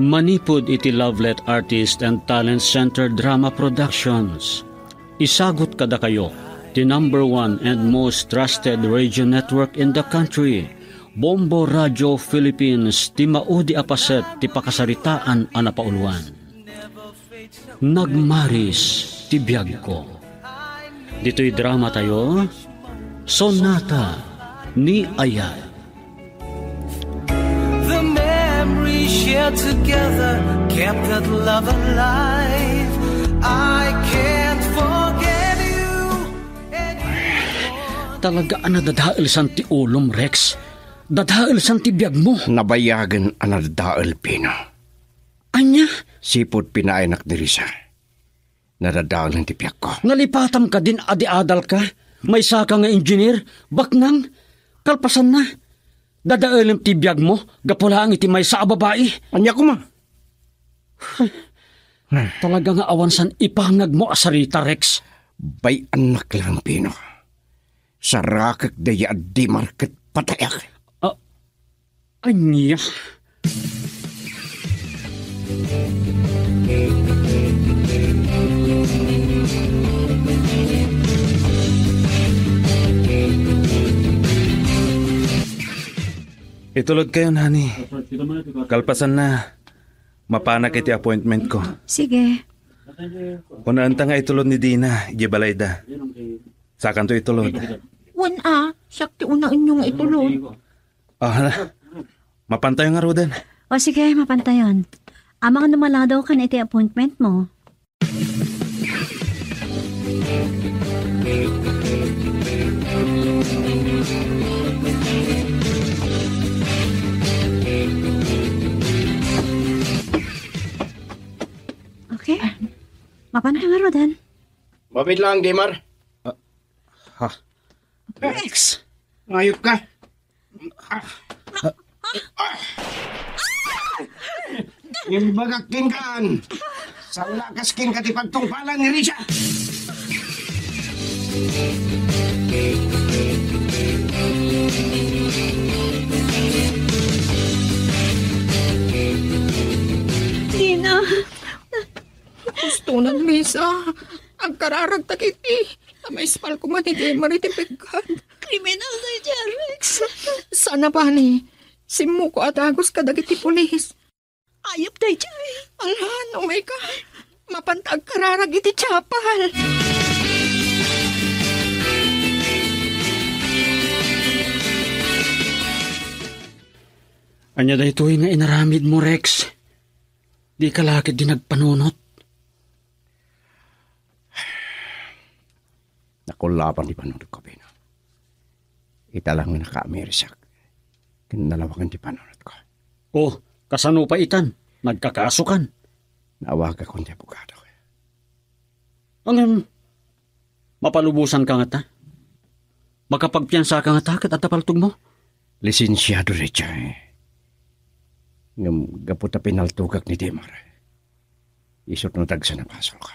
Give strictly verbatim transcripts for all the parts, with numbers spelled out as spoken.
Manipud iti Lovelet Artist and Talent Center Drama Productions, isagut kadakayo ti number one and most trusted radio network in the country, Bombo Radio Philippines, ti maudi a paset ti pakasaritaan a napauluan. Nagmaris ti biagko. Ditoy drama tayo, Sonata ni Ayat. The memories shared together kept that love alive. I can't forget you anymore. Talaga a nadadaelsan ti ulom, Rex. Dadaelsan ti biagmo. Nabayagen a nadadael, Pino. Ania? Sipud pinaaynak ni Risa. Nadadaelen ti biagko. Nalipatam kadin a di adalka? Maysaka nga engineer, baknang, kalpasanna. Dadaelem ti biagmo, gapu laeng iti maysa a babai. Ania koma? Talaga nga awan san ipangagmo a sarita, Rex. Bay-annak lang, Pino. Sarakek daydi a Dimar ket patayak. Ah, Ania? Itulodkayon, honey. Kalpasanna, mapanak iti appointment ko. Sige. Unaenta nga itulod ni Dina, idiay balayda. Sakanto itulod. Wen a, siak ti unaenyo nga itulod. Ah, hala. Mapantayo ngaruden. O sige, mapantayon. Amangan no maladaw kan iti appointment mo. Okay. Mapantayo ngaruden. Mabit lang, Dimar. Ah, ha? Rex! Ngayop ka? Imbagak kenkan. Saan lakas kenka ti pagtungpalan ni Risa? Dina. Gusto na, Risa. Agkararagta iti. Maispal koma ni Demar iti peggad. Kriminal daydiay, Rex. Sana, Pani. Simmoko a dagus kadagiti pulis. Ayab daydiay. Alan, umay ka. Mapanta agkararag iti Chapel. Ania daytoy nga inaramidmo, Rex? Dika la ketdi nagpanunot? Nakullaban ti panunotko, Pino. Ita lang nga nakaamirisak ken nalawagan ti panunotko. O, kasano pay itan? Nagkakasokan? Naawagakon ti abogado. Ngem, mapalubosanka ngata? Makapagpiansaka ngata ket adda paltogmo? Lisensiado daydiay. Ngem gapu ta pinaltogak ni Demar, isut' no dagsa a basolka.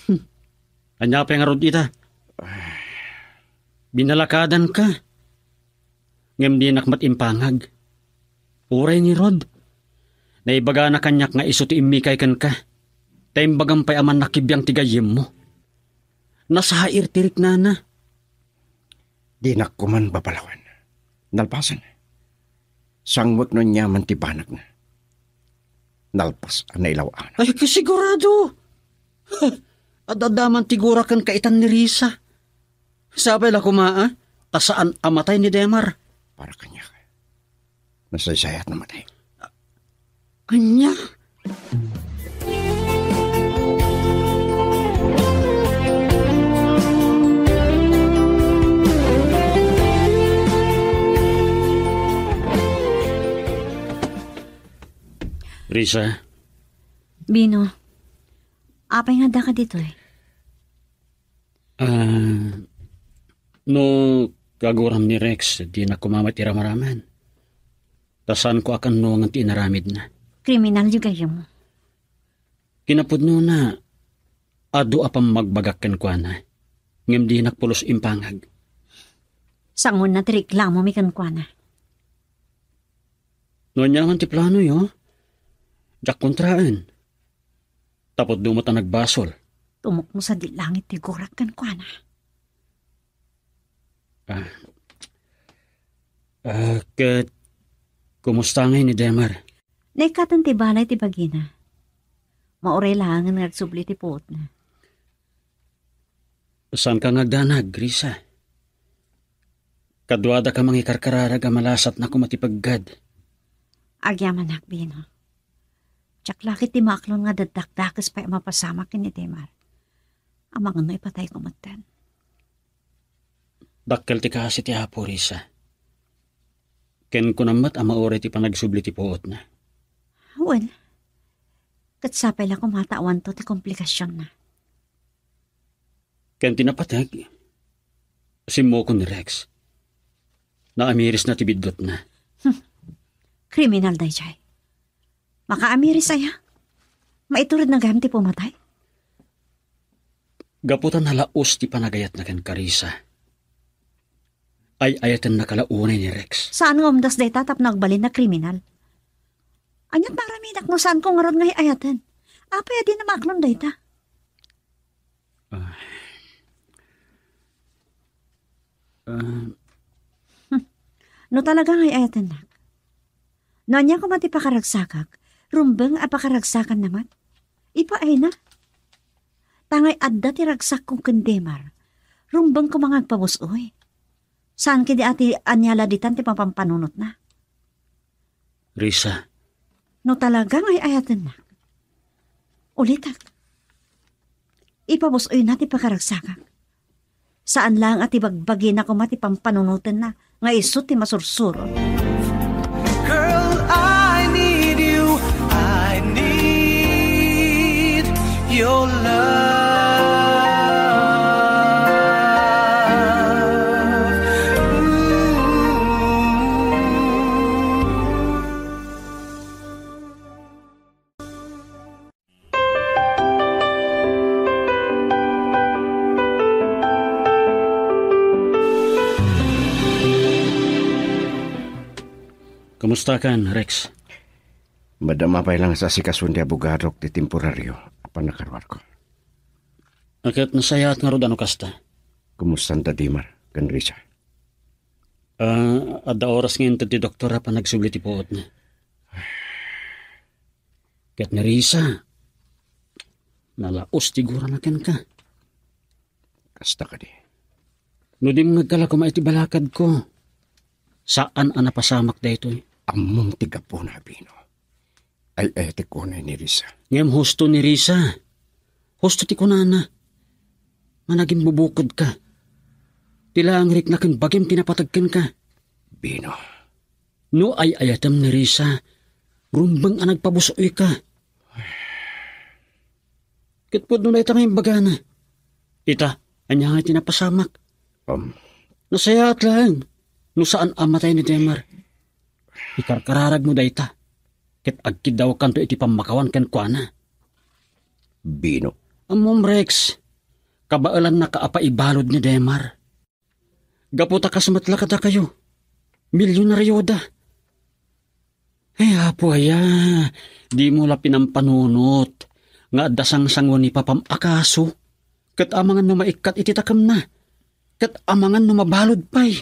Hmm. Ania pay ngarud ita? Binalakadanka. Ngem dinak met impangag. Uray ni Rod, naibagana kaniak nga isu ti immikay kenka. Ta imbagam pay a mannakibiang ti gayyemmo. Nasair ti riknana. Dinak koman babalawen. Nalpasen. Sangwek no aniaman ti banagna. Nalpas a nailaw-anak. Ay, kasigurado! Ad-adda man ti gura kenka itan ni Risa. Sapay la koma, a, ta saan a matay ni Demar. Para kaniak, nasaysayat a matay. Ania? Risa? Bino, apay nga addaka ditoy? Ah, no kaguram ni Rex, dinak koma met iramaraman. Ta saanko a kaannuangan ti inaramidna. Kriminal ti gayyem. Kinapudnona, adu a pammagbagak kenkuana, ngem dinak pulos impangag. Sangoenna ti reklamomi kenkuana. No aniaman ti planoyo, Diak kontraen. Tapno duma ta nagbasol. Tumukno sadi langit ti gurak kenkuana. Ah. Ah, ket kumusta ngay ni Demar? Naikkaten ti balay ti bagina. Mauray laengen nga agsubli ti puotna. Saanka nga agdanag, Risa? Kaduadaka mangikarkararag a malasatna koma ti peggad. Agyamanak, Bino. Diak la ket ti maaklon nga daddakdakes pay a mapasamak ken ni Demar. Amangan no ipatayko metten. Dakkel ti kaasi ti Apo, Risa. Ken kunam met a mauray ti panagsubli ti puotna. Wen, ket sapay la koma ta awanto ti komplikasionna. Ken ti napateg, simmukon ni Rex. Naamirisna ti biddutna. Hmm. Kriminal daydiay. Makaamiris aya? Maituredna gayam ti pumatay? Gapu ta nalaus ti panagayatna kenka, Risa, ay-ayatennaka la unay ni Rex. Saan nga umdas dayta tapno agbalinna kriminal? Ania't maaramidak no saanko ngarud nga ay-ayaten? Apay a dina maaklon dayta? Ah. Ah. Hmm. No talaga nga ay-ayatennak, no ania koma ti pakaragsakak, rumbeng a pakaragsakanna met. Ipaayna. Ta ngay adda ti ragsakko ken Demar, rumbeng koma nga agpabus-oy. Saan ketdi a ti ania la ditan ti mapampanunotna. Risa. No talaga nga ay-ayatennak, ulitek. Ipabus-oyna ti pakaragsakak. Saan laeng a ti bagbagina koma ti pampanunotenna nga isu ti masursuro. Girl, I need you. I need your love. Ooh. Kumustakan, Rex? Madama pay lang sa asikasuan ti abogadok ti temporario a pannakaruarko. Ket nasayaat ngarud a no kasta. Kumustan da Demar ken Risa? Ah, adda oras nga inted ti doktor a panagsubli ti puotna. Ket ni Risa, nalaus ti gurana kenka. Kasta kadi. No dimngegka la koma iti balakadko, saan a napasamak daytoy. Ammom ti gapuna, Bino. Ay-ayatek unay ni Risa. Ngem husto ni Risa. Husto ti kunana. Managimbubukodka. Ti laeng rikna ken bagim ti napateg kenka. Bino. No ay-ayatem ni Risa, rumbeng a nagpabus-oyka. Ket pudno dayta nga imbagana. Ita, ania nga ti napasamak? Um. Nasayaat laeng no saan a matay ni Demar. Ikarkararagmo dayta, ket agkiddawkanto iti pammakawan kenkuana. Bino. Ammom, Rex, kabaelannaka a paibalud ni Demar. Gapu ta kas met la kadakayo, milyonarioda. Ay, Apo aya, dimo la pinampanunot nga adda sangsango ni papam a kaso, ket amangan no maikkat iti takemna, ket amangan no mabalud pay.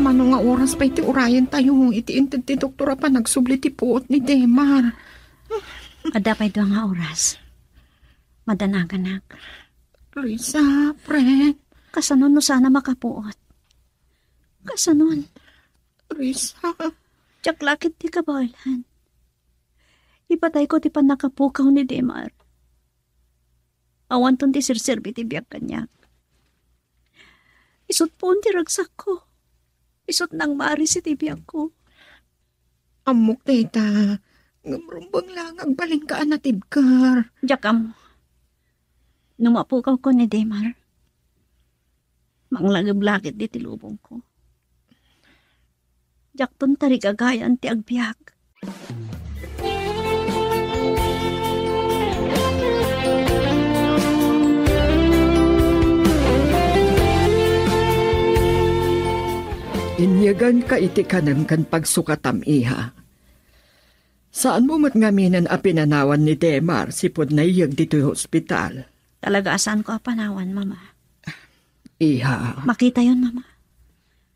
Mano nga oras pay ti urayentayo iti inted ti doktor a panagsubli ti puot ni Demar? Adda pay dua nga oras. Madanaganak. Risa, friend. Kasano no saan a makapuot? Kasanon? Risa. Diak la ket ti kabaelan. Ipatayko ti pannakapukaw ni Demar. Awanton ti serserbi ti biag kaniak. Isut' puon ti ragsakko. Isut' nangmaris iti biagko. Ammok dayta, ngem rumbeng la nga agbalinka a natibker. Diak ammo. No mapukawko ni Demar, manglagip la ket ditoy lubongko. Diakton tarigagayan ti agbiag. Yaganka iti kanem ken pagsukatam, iha. Saanmo met ngaminen a pinanawan ni Demar sipud naiyeg ditoy hospital? Talaga a saanko a panawan, Mama. Iha. Makitayon, Mama.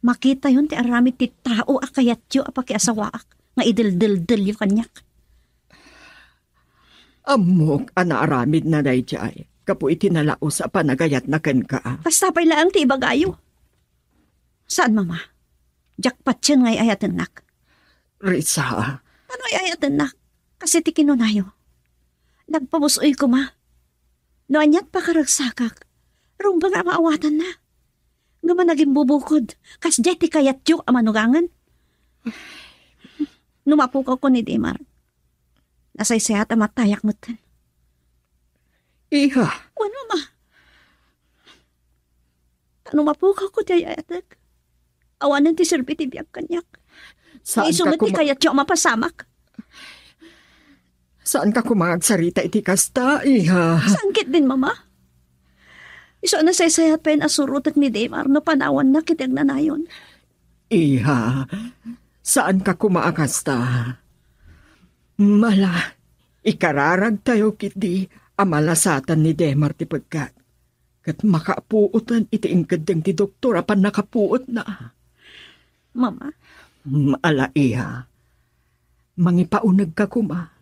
Makitayon ti aramid ti tao a kayatyo a pakiasawaak nga ideldeldelyo kaniak. Ammok a naaramidna daydiay gapu iti nalaus a panagayatna kenka. Kasta pay laeng ti ibagayo. Saan, Mama? Diak patien nga ay-ayatennak. Risa. Ano ay-ayatennak? Kasi ti kinunayo. Nagpabus-oy koma. No aniat pakaragsakak, rumbeng a maawatanna. Ngem a nagimbubukod, kasdiay ti kayatyo a manugangen. No mapukaw ko ni Demar, nasaysayaat a matayak metten. Iha. Wen, Mama. Ta no mapukaw ko ti ay-ayatek, awanen ti serbi ti biag kaniak. Saan Isu ka met ti kuma- kayatyo a mapasamak. Saanka koma agsarita iti kasta, iha? Saan ketdin, Mama? Isu a nasaysayaat pay a surotek ni Demar no panawannak iti agnanayon. Iha, saanka koma a kasta. Mala, ikararagtayo ketdi a malasatan ni Demar ti pekkat. Ket makaapuoten iti inkeddeng ti doktor a pannakapuotna. Mama? Mm, ala, iha. Mangipaunegka koma.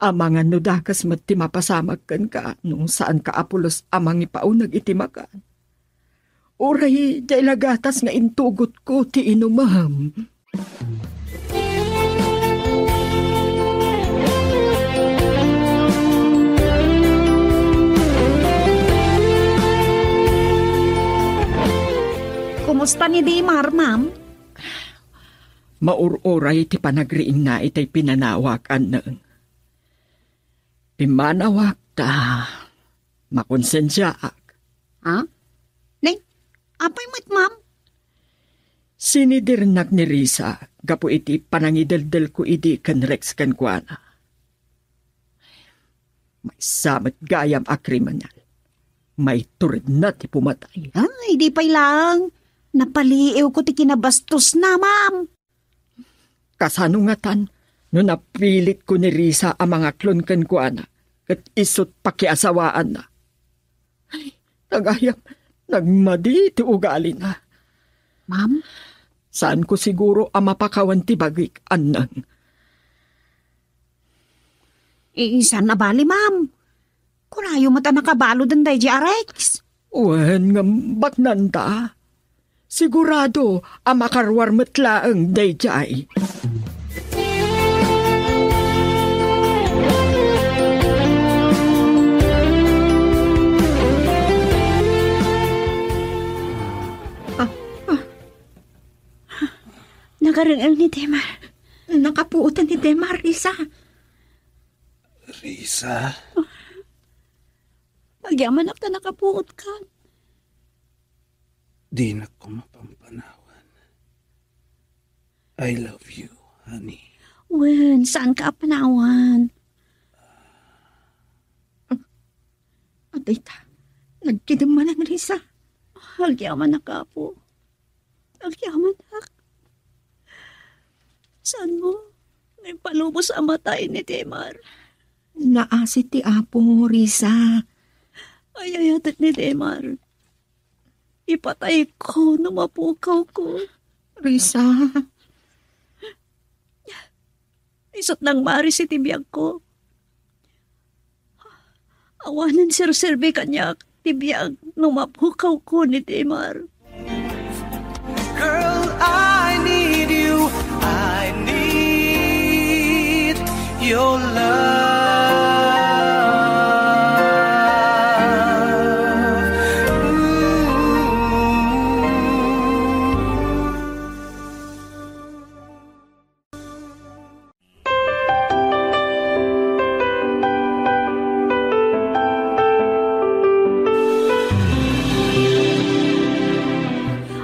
Amangan no dakes met ti mapasamak kenka no saanka a pulos a mangipauneg iti makan. Uray diay la gatas nga intugotko ti inumem. Kumusta ni Dimar, ma'am? Maur-uray ti panagriingna itay pinanawak, Anneng. Pimmanawak ta makonsensiaak. Ha? Nay, apay met, ma'am? Sinidirnak ni Risa gapu iti panangideldelko idi ken Rex kenkuana. Maysa met gayam a kriminal. Maituredna ti pumatay. Ay, di pay lang. Napaliiwko ti kinabastosna, ma'am. Kasano ngatan no napilitko ni Risa a mangaklon kenkuana ket isut' pakiasawaanna? Ay, tagayam, nagmadi ti ugalina. Ma'am? Saanko siguro a mapakawan ti bagik, Anneng. Iisan a bali, ma'am. Kunayo met a nakabaluden daydiay a Rex. Wen, ngem baknanta. Sigurado a makaruar met laeng daydiay. Ah, ah. Nagareng-eng ni Demar. Nakapuotan ni Demar, Risa. Risa? Agyamanak ta nakapuot ka. Dinak ko mapampanawan. I love you, honey. Wen, saanka a panawan? Adayta, nagkidem manen, Risa. Agyamanak, Apo. Agyamanak. Saanmo nga impalubos a matay ni Demar? Naasi ti Apo, Risa. Ay-ayatek ni Demar. Ipatayko no mapukawko. Risa. Isut' nangmaris iti biagko. Awanen serserbi kaniak ti biag no mapukawko ni Demar. Girl, I need you. I need your love. Ooh.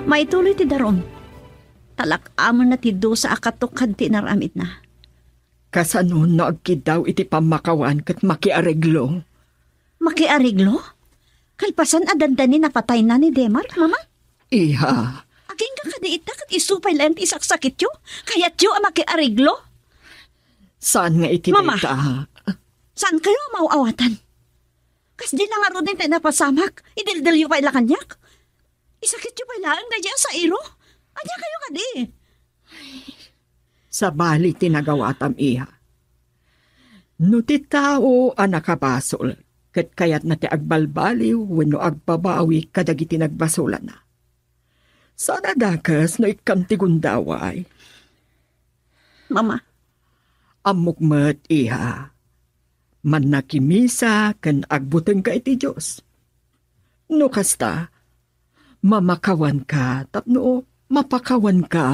Maituloy ti darum. Talak-amen na ti dusa a katukad ti inaramidna. Kasano no agkiddaw iti pammakawan ket makiareglo? Makiareglo? Kalpasan a dandani napatayna ni Demar, Mama? Iha, Agingga kadi ita ket isu pay laeng ti isaksakityo? Kayatyo a makiareglo? Saan nga iti Mama! dayta? Saan kayo a maaw-awatan? Kasdi la ngaruden ti napasamak, idildelyo pay la kaniak. Isakityo pay laeng daydiay a sairo? Ania kayo kadi? Sabali ti nagawatam, iha. No ti tao a nakabasol ket kayatna ti agbalbaliw wenno agbabawi kadagiti nagbasolanna, saan a dakes no ikkan ti gundaway. Mama. Ammok met, iha. Mannakimisa ken agbutengka iti Dios. No kasta, mamakawanka tapno mapakawanka.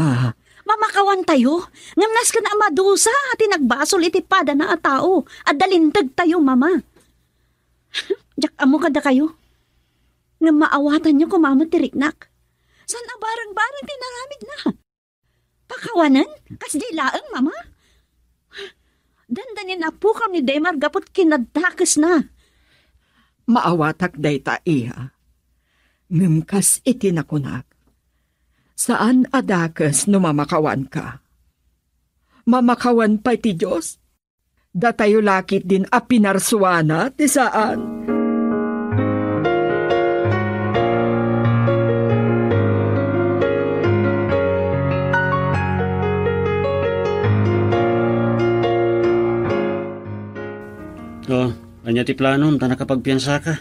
Mamakawantayo, ngem nasken a madusa ti nagbasol iti padana a tao. Adda lintegtayo, Mama. Diak ammo kadakayo. Ngem maawatanyo koma met ti riknak. Saan a bareng-bareng ti inaramidna. Pakawanen? Kasdi laeng, Mama? Dandanin a pukaw ni Demar gapu ti kinadakesna. Maawatak dayta, iha. Ngem kas iti nakunak, saan a dakes no mamakawanka. Mamakawan pay ti Dios. Datayo la ketdin a pinarsuana ti saan. Oh, ania ti planom ta nakapagpiansaka?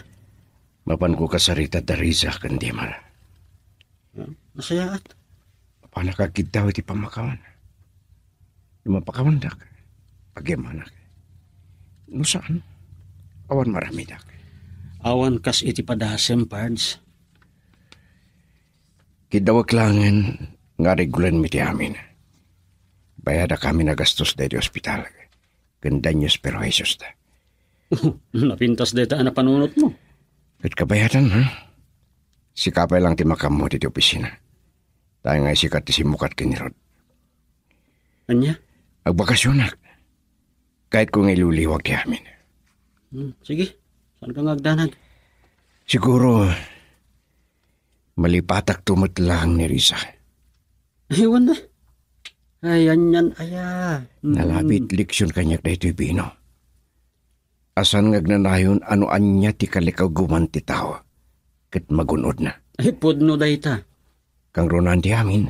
Mapanko kasarita da Riza ken Demar. Ah, nasayaat. Apanak agkiddaw iti pammakawan. No mapakawandak, agyamanak. No saan, awan maramidak. Awan kas iti padasem, Pards. Kiddawek laengen nga aregulenmi ti amin. Bayadakami a gastos daydi ospital ken daños perjuiciosta. Napintas dayta a napanunotmo. Ket kabayadan, ha? Sika pay lang ti makaammo ditoy opisina. Tay nga sika ti simmukat ken ni Rod. Ania? Agbakasionak. Kayatko nga iliwliwag ti amin. Hmm, sige. Saanka nga agdanag? Siguro, malipatakto met laeng ni Risa. Ay, wen na. Ay, anian aya. Mm. Nalabi ti leksion kaniak daytoy bino. Saan nga agnanayon a no ania ti kalikaguman ti tao, ket magun-odna. Ay, pudno dayta. Kangrunaan ti amin,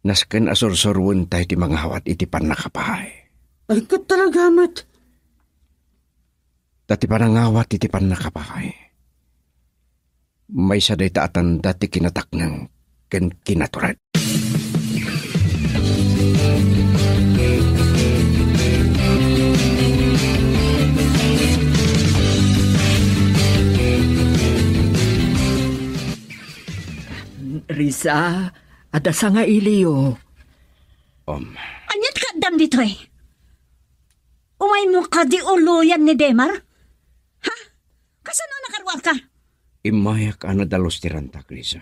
nasken a sursuroentayo ti mangawat iti pannakapaay. Ay, ket talaga met. Ta ti panangawat iti pannakapaay, maysa dayta a tanda ti kinatakneng ken kinatured. Risa, adda sangailiyo. Um. Aniat kaddam ditoy? Umaymo kadi uloyan ni Demar? Ha? Kasano a nakaruarka? Immayak a nadalus ti rantak, Risa.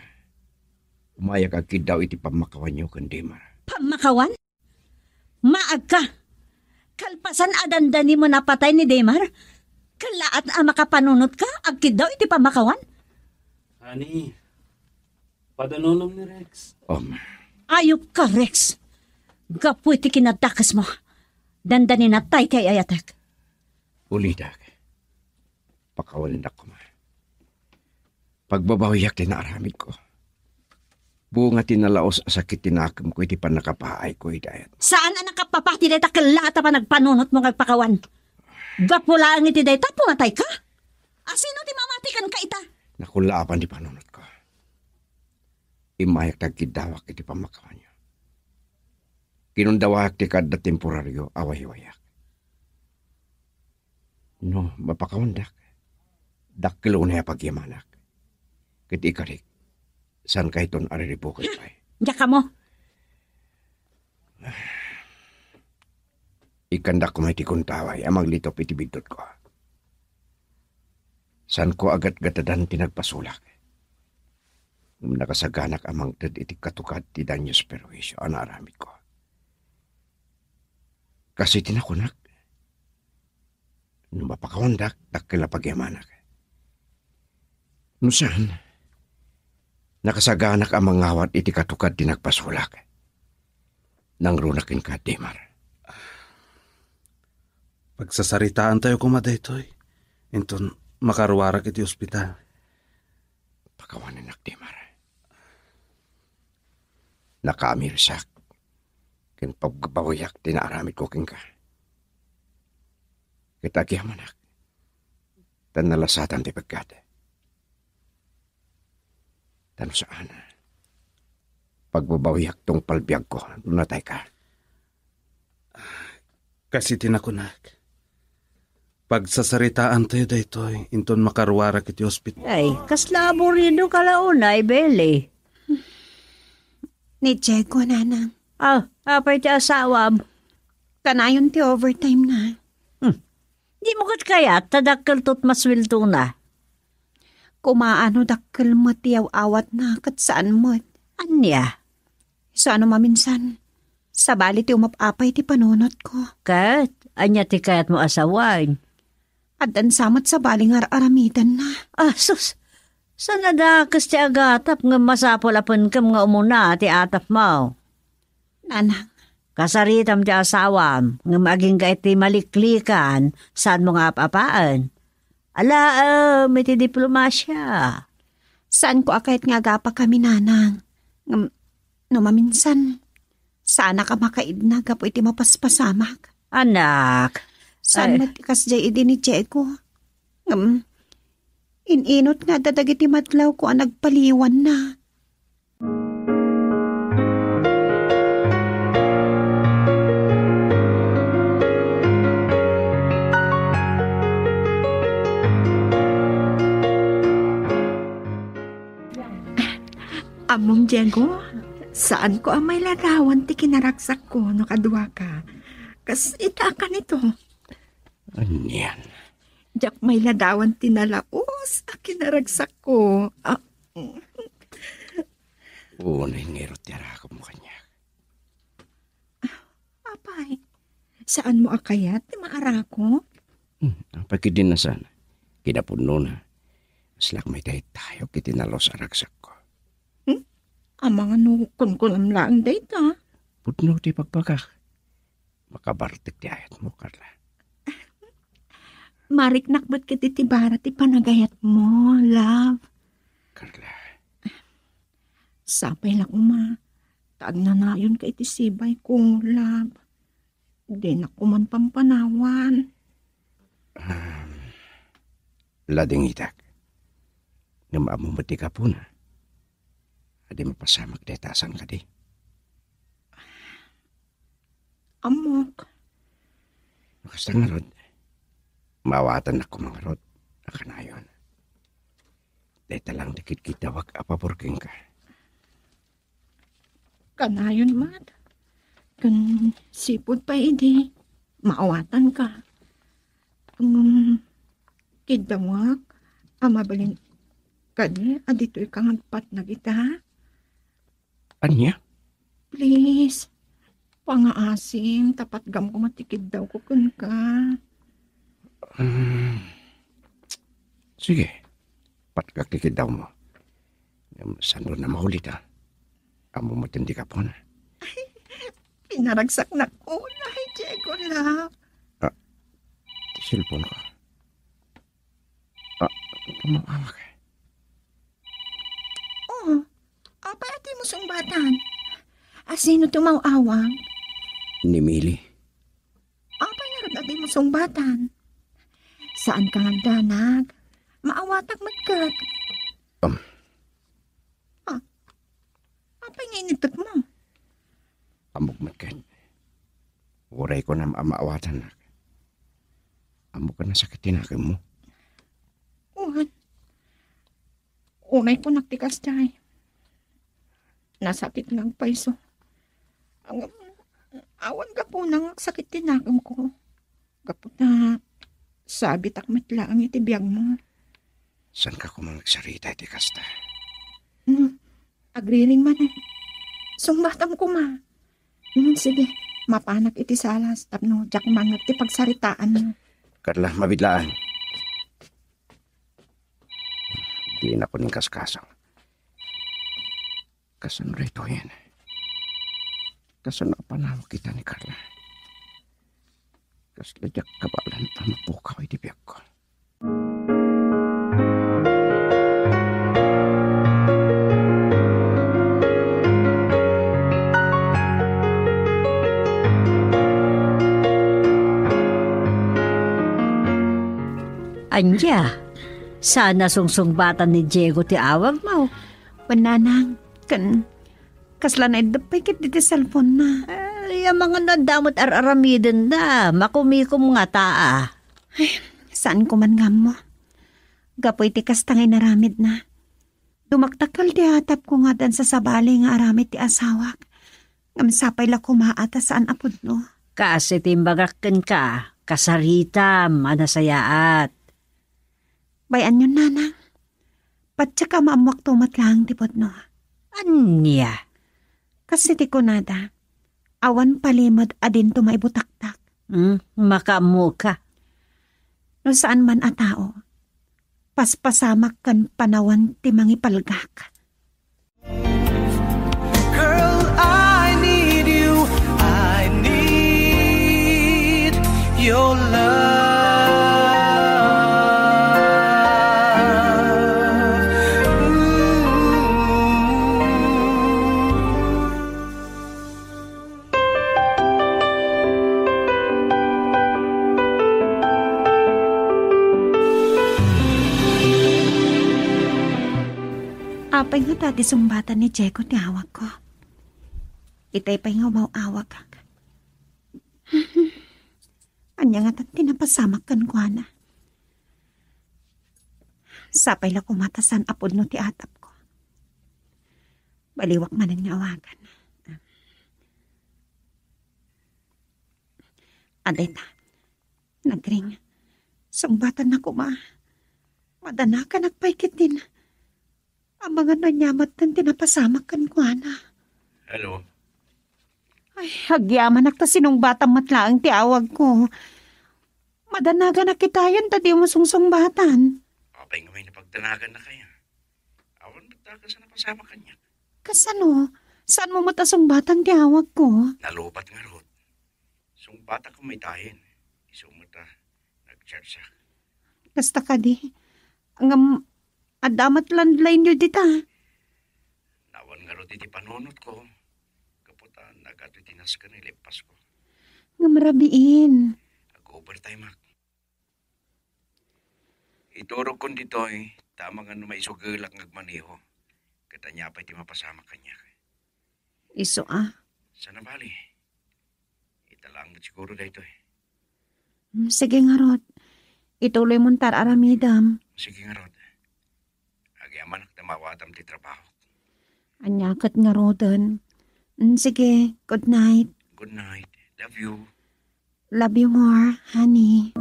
Umayak agkiddaw iti pammakawanyo ken Demar. Pammakawan? Maagka! Kalpasan a dandanimo a napatay ni Demar, kellaat a makapanunotka agkiddaw iti pammakawan? Honey, padanunom ni Rex. Um. Ayupka, Rex. Gapu iti kinadakesmo, dandaninatay ti ay-ayatek. Ulitek. Pakawanendak koma. Pagbabawiak ti naaramidko. Bunga ti nalaus a sakit ti nakemko iti pannakapaayko idiay. Saan a nakapapati dayta kellaat a panagpanunotmo nga agpakawan? Gapu laeng iti dayta, pumatayka? A sino ti mamati kenka ita? Nakullaaban ti panunotko. Immayak ta agkiddawak iti pammakawanyo. Kinundawayak ti kaadda temporario a waywayak. No mapakawandak, dakkel unay a pagyamanak. Ket ikarik, saankayton a riribuken pay. Diak ammo. Ikkandak koma iti kuntaway a maglitop iti biddutko. Saanko a gatgatadan ti nagpasulak. Ngem nakasaganak a mangted iti katukad ti daños perjuisio a naaramidko. Kas iti nakunak, no mapakawandak, dakkel a pagyamanak. No saan, Nakasaganak a mangawat iti katukad ti nagbasolak. Nangruna kenka, Dimar. Pagsasaritaantayo koma daytoy. Inton makaruarak iti ospital. Pakawanennak, Dimar. Nakaamiresak. Ken pagbabawiak ti naaramidko kenka. Ket agyamanak, ta nalasatan ti pekkat. Ta no saan, pagbabawiak tungpal biagko no natayka. Kas iti nakunak, pagsasaritaantayo daytoy inton makaruarak iti ospital. Ay, kasla aburido ka la unay, Beli. Ni Diego, nanang. Ah, apay ti asawam? Kanayon ti overtime na. Hmm. Di mo ket kayat ta dakkel tot masueldona? Kumaano dakkel met ti aw-awatna ket saan met. Ania? Saan no maminsan, sabali ti umap-apay ti panunotko. Ket, ania ti kayatmo a sawen? Addan sa met sabali nga ar-aramidanna. Ah, sus! Saan a dakes ti agatap ngem masapul a penkem nga umuna ti atapmo? Nanang. Kasaritam ti asawam, ngem agingga iti maliklikan, saanmo nga ap-apaen. Alaem iti diplomasia. Saanko a kayat nga agapakami, nanang. Ngem, no maminsan, saanak a makaidna gapu iti mapaspasamak. Anak. Saan Ay. met ti kasdiay idi ni Diego? Ngem, in-inut nga adda dagiti madlawko a nagpaliwanna. Ammom, Diego, saanko a mailadawan ti kinaragsakko no kaduaka. Kas ita a kanito. Anian? Diak mailadawan ti nalaus a kinaragsakko. Ah. Unay ngarud ti arakupmo kaniak. Apay, saanmo a kayat ti maarakup? Hmm, apay ketdi a saan? Kinapudnona, aslak maitaytayok iti nalaus a ragsakko. Hmm? Amangan no kunkunam laeng dayta? Pudno ti pagbagak. Makabartek ti ayatmo, Carla. Mariknak met ketdi ti bara ti panagayatmo, love. Carla. Sapay la koma ta agnanayonka iti sibayko, love. Dinak koman pampanawan. Um, ladingitak. Ngem ammo met ti gapuna. Adi mapasamak dayta, saan kadi? Ammok. No kasta ngarud, maawatannak koma ngarud a kanayon. Dayta lang ti kitkitawak a pabor kenka. Kanayon met. Ken sipud pay idi, maawatanka. Ngem, kiddawak a mabalin kadi a ditoyka nga agpatnag ita? Ania? Please, pangaasim, ta patgam koma ti kiddawko kenka. Mm, sige, patgak ti kiddawmo. Ngem, saan a mauli ta? Ammo met ti gapuna. Pinaragsaknak unay, Diego, la. Ah, ti cellphone ko. Ah, tumaw-awag. Oh, apay a dimo sungbatan? Asino tumaw-awag? Ni Mili. Apay ngarud a dimo sungbatan? Saanka nga agdanag? Maawatak met ket. Um. Ah, apay nga inittek mo? Ammok met ket. Uray kunam a maawatannak. Ammok a nasakit ti nakemmo. Wen. Unay kunak ti kasdiay. Nasakit nga agpayso. Ang, awan gapuna nga agsakit ti nakemko. Gapu ta, sabitak met laeng iti biagmo. Saanka koma nga agsarita iti kasta? Hmm, agriring man, eh. Sungbatam koma. Hmm, sige, mapanak iti salas tapno diak mangngeg ti pagsaritaanmo. Carla, mabitlaan. Dinak inkaskaso. Kasano daytoyen? Kasano a panawak ita ni Carla? Kasla diak kabaelan a mapukaw iti biagko. Ania? Saan a sungsungbatan ni Diego ti awagmo? Wen, nanang, ken kasla naiddep pay ketdi ti cellphone-na. Ay, amangan no adda met ar-aramidenda. Makumikom ngata a. Ay, saanko man nga ammo. Gapu iti kasta nga inaramidna, dumakdakkel ti atapko nga addan sasabali nga aramid ti asawak. Ngem sapay la koma a ta saan a pudno. Kas iti imbagak kenka, kasaritam a nasayaat. Bay-anyon, nanang. Patiek a maammoakto met laeng ti pudno. Ania? Kas iti kunada, awan palimed a dinto maibutaktak. Hmm, makaammoka. No saan man a tao, paspasamak ken panawen ti mangipalgak. Girl, I need you. I need your love. Ooh. Apay ngata ti sungbatan ni Diego ti awagko? Itay pay nga umaw-awagak. Ania ngata ti napasamak kenkuana? Sapay la koma ta saan a pudno ti atapko. Baliwak manen nga awagan. Adda ita, nagring. Sungbatanna koma. Madanaganak pay ketdin. Amangan no ania metten ti napasamak kenkuana. Hello. Ay, agyamanak ta sinungbatam met laeng ti awagko. Madanaganak itayen ta dimo sungsungbatan. Apay nga may napagdanagannakayo? Awan met dakes a napasamak kaniak. Kasano? Saanmo met a sungbatan ti awagko? Nalubat ngarud. Sungbatak met itayen. Isu met a nagchatsak. Kasta kadi? Ngem adda met landline-yo dita. Nawan ngarud iti panunotko. Gapu ta nagadu iti nasken nga ileppasko. Ngem rabiin. Ag-overtime-ak. Iturogkon ditoy, ta amangan no maisugelak nga agmaneho. Ket ania pay ti mapasamak kaniak? Isu a. Saan a bali. Ita laeng met siguro daytoy. Mm, sige ngarud. Ituloymon ta ar-aramidem. Sige ngarud. Agyamanak ta maawatam ti trabaho. Ania ket ngaruden. Mm, sige, good night. Good night. Love you. Love you more, honey.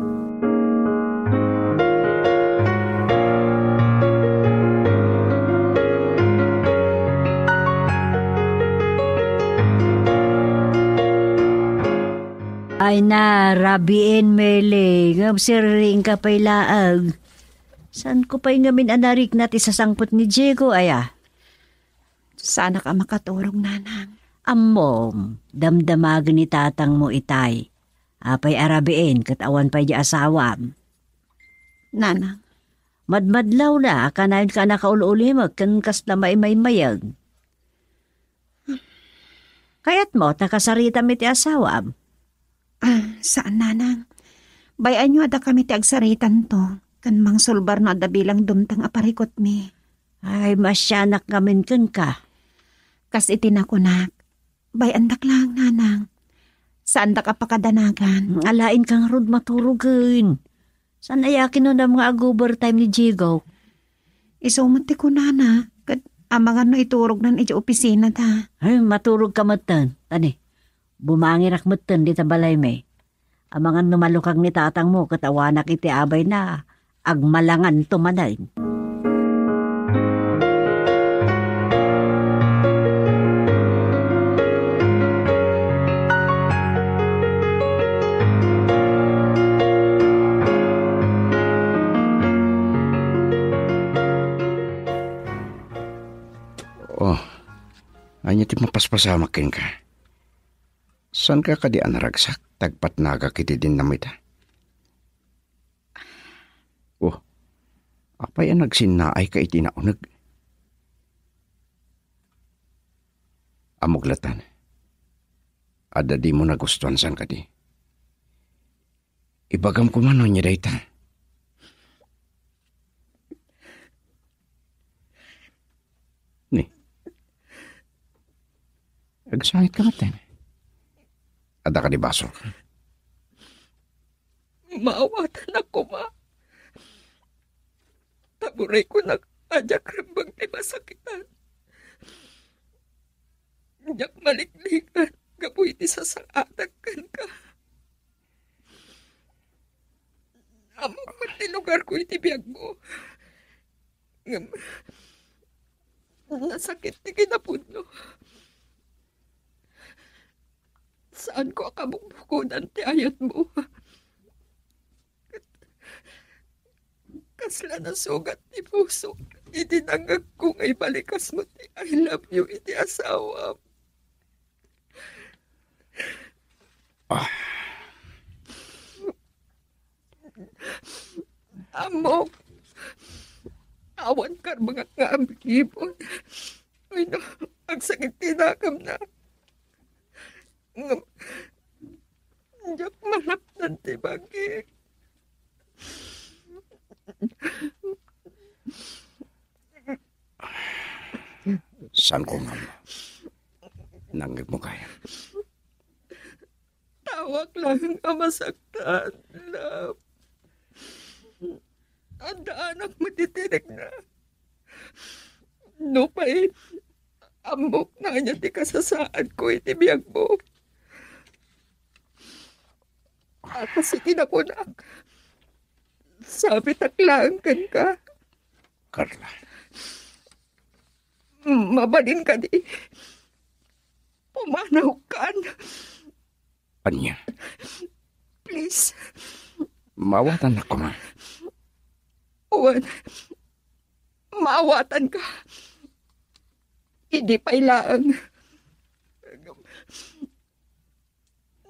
Ay na, rabiin, Mele, ngem siririingka pay laeng. Saanko pay ngamin a narikna ti sasangpet ni Diego, aya? Saanak a makaturog, nanang. Ammom, damdamagen ni tatangmo itay. Apay a rabiin ket awan pay di asawam? Nanang. Madmadlawna a kanayon ka a nakaul-ulimek ken kasla maimaymayeg. Kayatmo ta kasaritam iti asawam? Ah, saan, nanang. Bay-anyo a dakami ti agsaritanto, ken mangsulbar no adda bilang dumteng a parikutmi. Ay, maasianak ngamin kenka. Kas iti nakunak, bay-andak laeng, nanang. Saandak a pakadanagan. Alaenka ngarud maturogen. Saan aya kinunam nga ag-overtime ni Jigo? Isu met ti kunana, ket amangan no iturognan idiay opisina ta. Ay, maturogka metten. Tani, bumangirak metten dita balaymi. Amangan no malukag ni tatangmo ket awanak iti abayna, agmalanganto manen. Oh, Ania ti mapaspasamak kenka? Saanka kadi a naragsak ta agpatnagak iti dinamita? Oh, apay a nagsinnaayka iti nauneg? Ammok latta, adda dimo nagustuan, saan kadi? Ibagam koma no ania dayta. Ni, agsangitka met. Adda kadi basol? Maawatanak koma. Ta buraykonak a diak rembeng ti masakitan. Diak maliklikan gapu iti sasaatak kenka. Ammok met ti lugarko iti biagmo. Ngem, nasakit ti kinapudno. Saanko a kabukbukodan ti ayatmo. Kasla nasugat ti pusok iti nangngegko nga ibalikasmo ti "I love you" iti asawam. Ah. Ammok, awan karbengak nga agibon wenno agsakit ti nakemna. Ngem, diak malapdan ti bagik. Saanko nga ammo. Nangngegmo gayam. Tawak laeng a masaktan, love. Addaanak met iti rikna. Nupay ammok no ania ti kasasaadko iti biagmo. A kas iti nakunak, sabitak laeng kenka. Carla. Mabalin kadi? Pumanawkan. Ania? Please. Maawatannak koma. Wen, maawatanka. Idi pay laeng.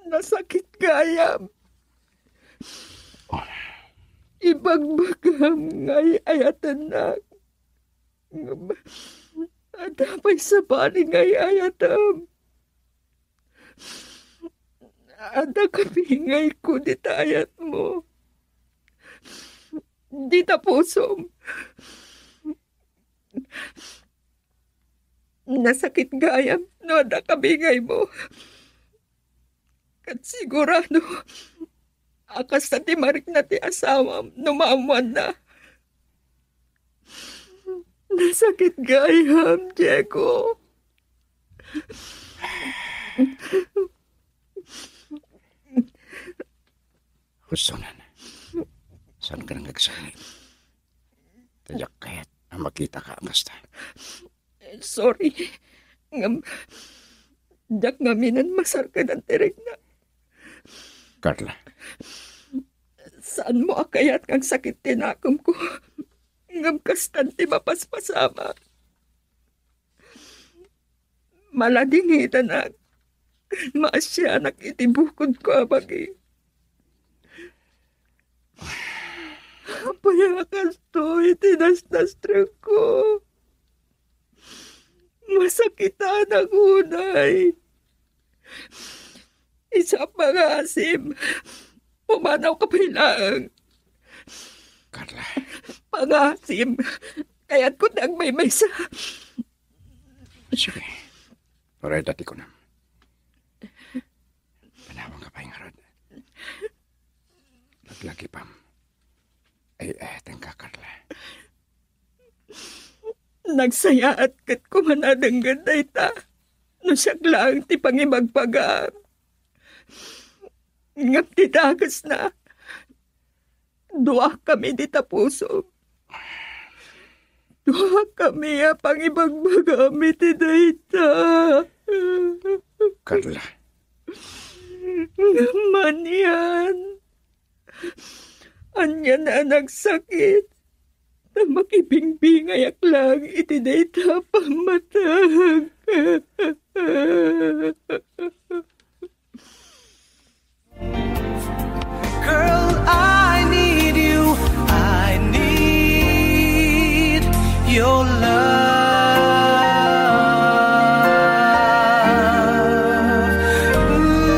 Nasakit gayam. Ibagbagam nga ay-ayatennak. Ngem adda pay sabali nga ay-ayatem. Adda kabingayko dita ayatmo. Dita pusom. Nasakit gayam no adda kabingaymo. Ket sigurado a kasta ti marikna ti asawam no maammoanna. Nasakit gayam, Diego. Husto, nana. Saanka nga agsangit? Ta diak kayat a makitaka a kasta. Sorry. Ngem, diak ngaminen masarkedan ti rikna. Carla. Saanmo a kayat nga agsakit ti nakemko. Ngem kastan ti mapaspasamak. Maladingidanak ken maasianak iti bukodko a bagi. Apay a kastoy ti nasnastrekko? Masakitanak unay. Isu a pangngaasim, pumanawka pay laeng. Carla. Pangngaasim, kayatko ti agmaymaysa. Sige. Uray dayta ti kunam. Panawanka pay ngarud. Laglagipam. Ay, eh, tengka, Carla. Nagsayaat ket kuman a denggen dayta no siak laeng ti pangibagbagam. Ngem ti dakesna, duakami dita pusom. Duakami a pangibagbagam iti dayta. Carla. Ngem manian, anian a nagsakit, ta makibingbingayak laeng iti dayta a pammateg. Girl, I need you. I need your love. Ooh.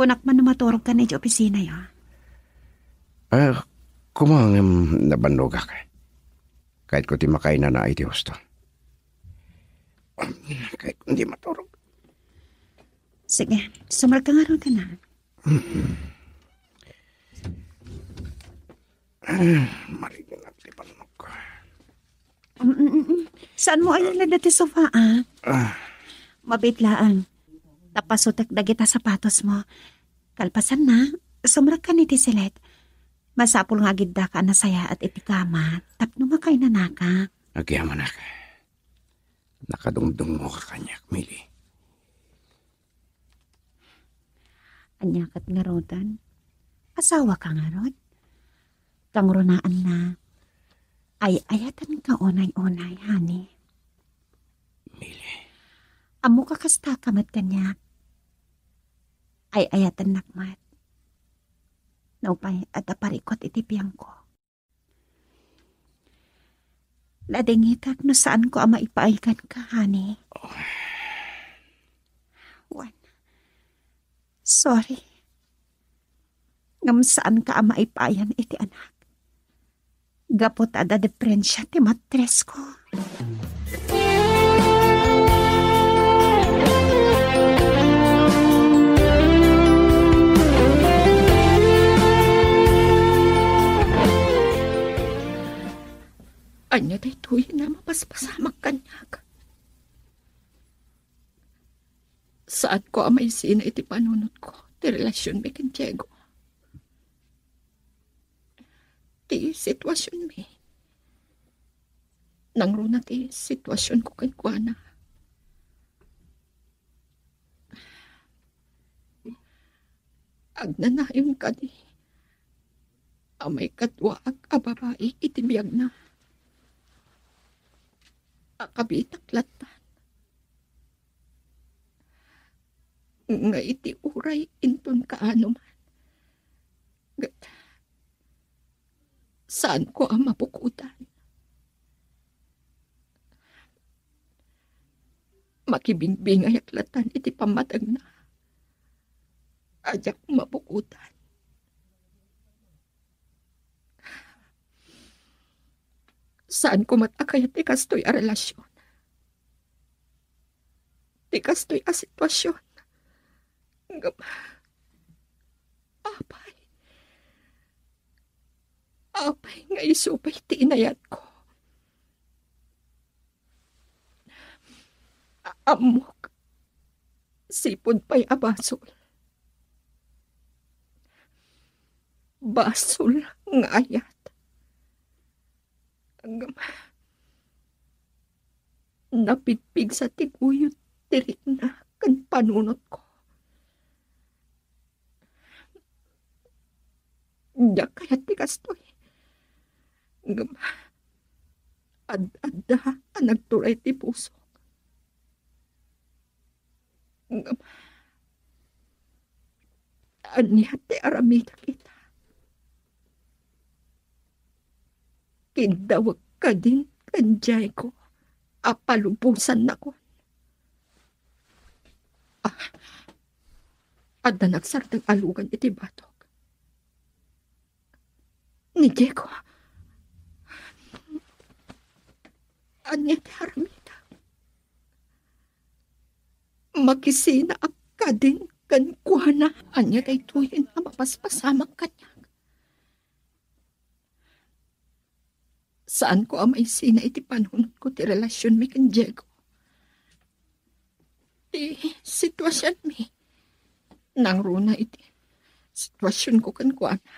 Kunak man no maturogkan idiay opisinayo. Ah, koma ngem nabannogak. Kayatko ti makainana iti husto. Kayatko ti maturog. Sige, sumrekka ngarud. Ah, marignak ti pannok. Mm, mm, mm. Saanmo a ilad ti sofa, ah? Ah. Mabiit laeng. Ta pasutek dagita sapatosmo. Kalpasanna, sumrekkan iti silet. Masapul nga agiddaka a nasayaat iti kama tapno makainanaka. Agyamanak. Nakadungdungngoka kaniak, Mili. Ania ket ngaruden? Asawaka ngarud? Kangrunaanna, ay-ayatenka unay-unay, honey. Mili. Ammoka kastaka met kaniak. Ay-ayatennak met. Nupay adda parikut iti biangko. Nadingitak no saanko a maipaay kenka, honey. Wen, sorry. Ngem saanka a maipayan iti anak. Gapu ta adda diferensia ti matresko. Ania daytoy a mapaspasamak kaniak? Saanko a maisina iti panunotko ti relasionmi ken Diego. Ti situasionmi. Nangruna ti situasionko kenkuana. Agnanayon kadi a maikaduaak a babai iti biagna. Akabitak lattan. Nga iti uray inton kaano man. Ket saanko a mabukodan. Makibingbingayak lattan iti pammatengna. Diak mabukodan. Saanko met a kayat ti kastoy a relasion. Ti kastoy a situasion. Ngem, apay, apay nga isu pay ti inayatko. A-, ammok, sipud pay a basol. Basol nga ayat. Ngem, napigpigsa ti guyod ti rikna ken panunotko. Diak kayat ti kastoy. Ngem, ad-adda a nagturay ti pusok. Ngem, ania ti aramidek ita? Kiddawek kadin ken Diego a palubosannakon. Ah, adda nagsardeng a lugan iti batok. Ni Diego. Ania ti aramidek? Makisina a kadin kenkuana. Ania daytoy a mapaspasamak kaniak? Saanko a maisina iti panunotko ti relasionmi ken Diego. Ti situasionmi. Nangruna iti situasionko kenkuana.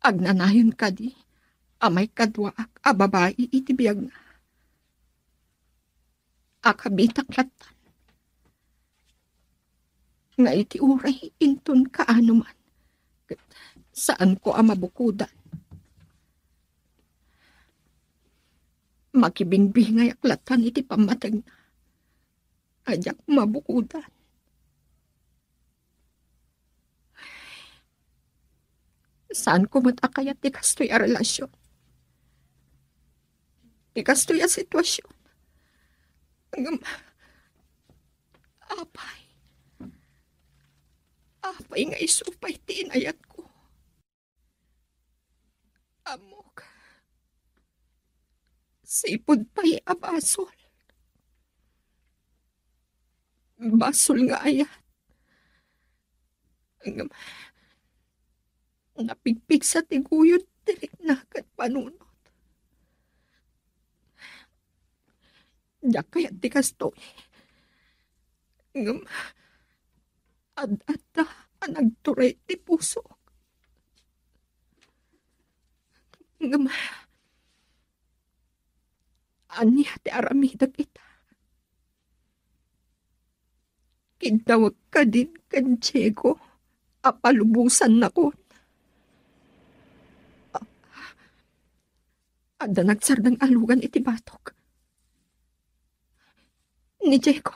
Agnanayon kadi a maikaduaak a babai iti biagna. Akabitak lattan nga iti uray inton kaano man, ket saanko a mabukodan. Makibingbingayak lattan iti pammatengna a diak mabukodan. Saanko met a kayat ti kastoy a relasyon, ti kastoy a sitwasyon. Ngem, apay, apay nga isu pay ti inayatko? Ammok, sipud pay a basol. Basol nga ayat. Ngem, napigpigsa ti guyod ti rikna ken panunot. Diak kayat ti kastoy. Ngem, ad-adda a nagturay ti pusok. Ngem, ania ti aramidek ita? Kiddawek kadin ken Diego a palubosannakon. Adda nagsardeng a lugan iti batok. Ni Diego.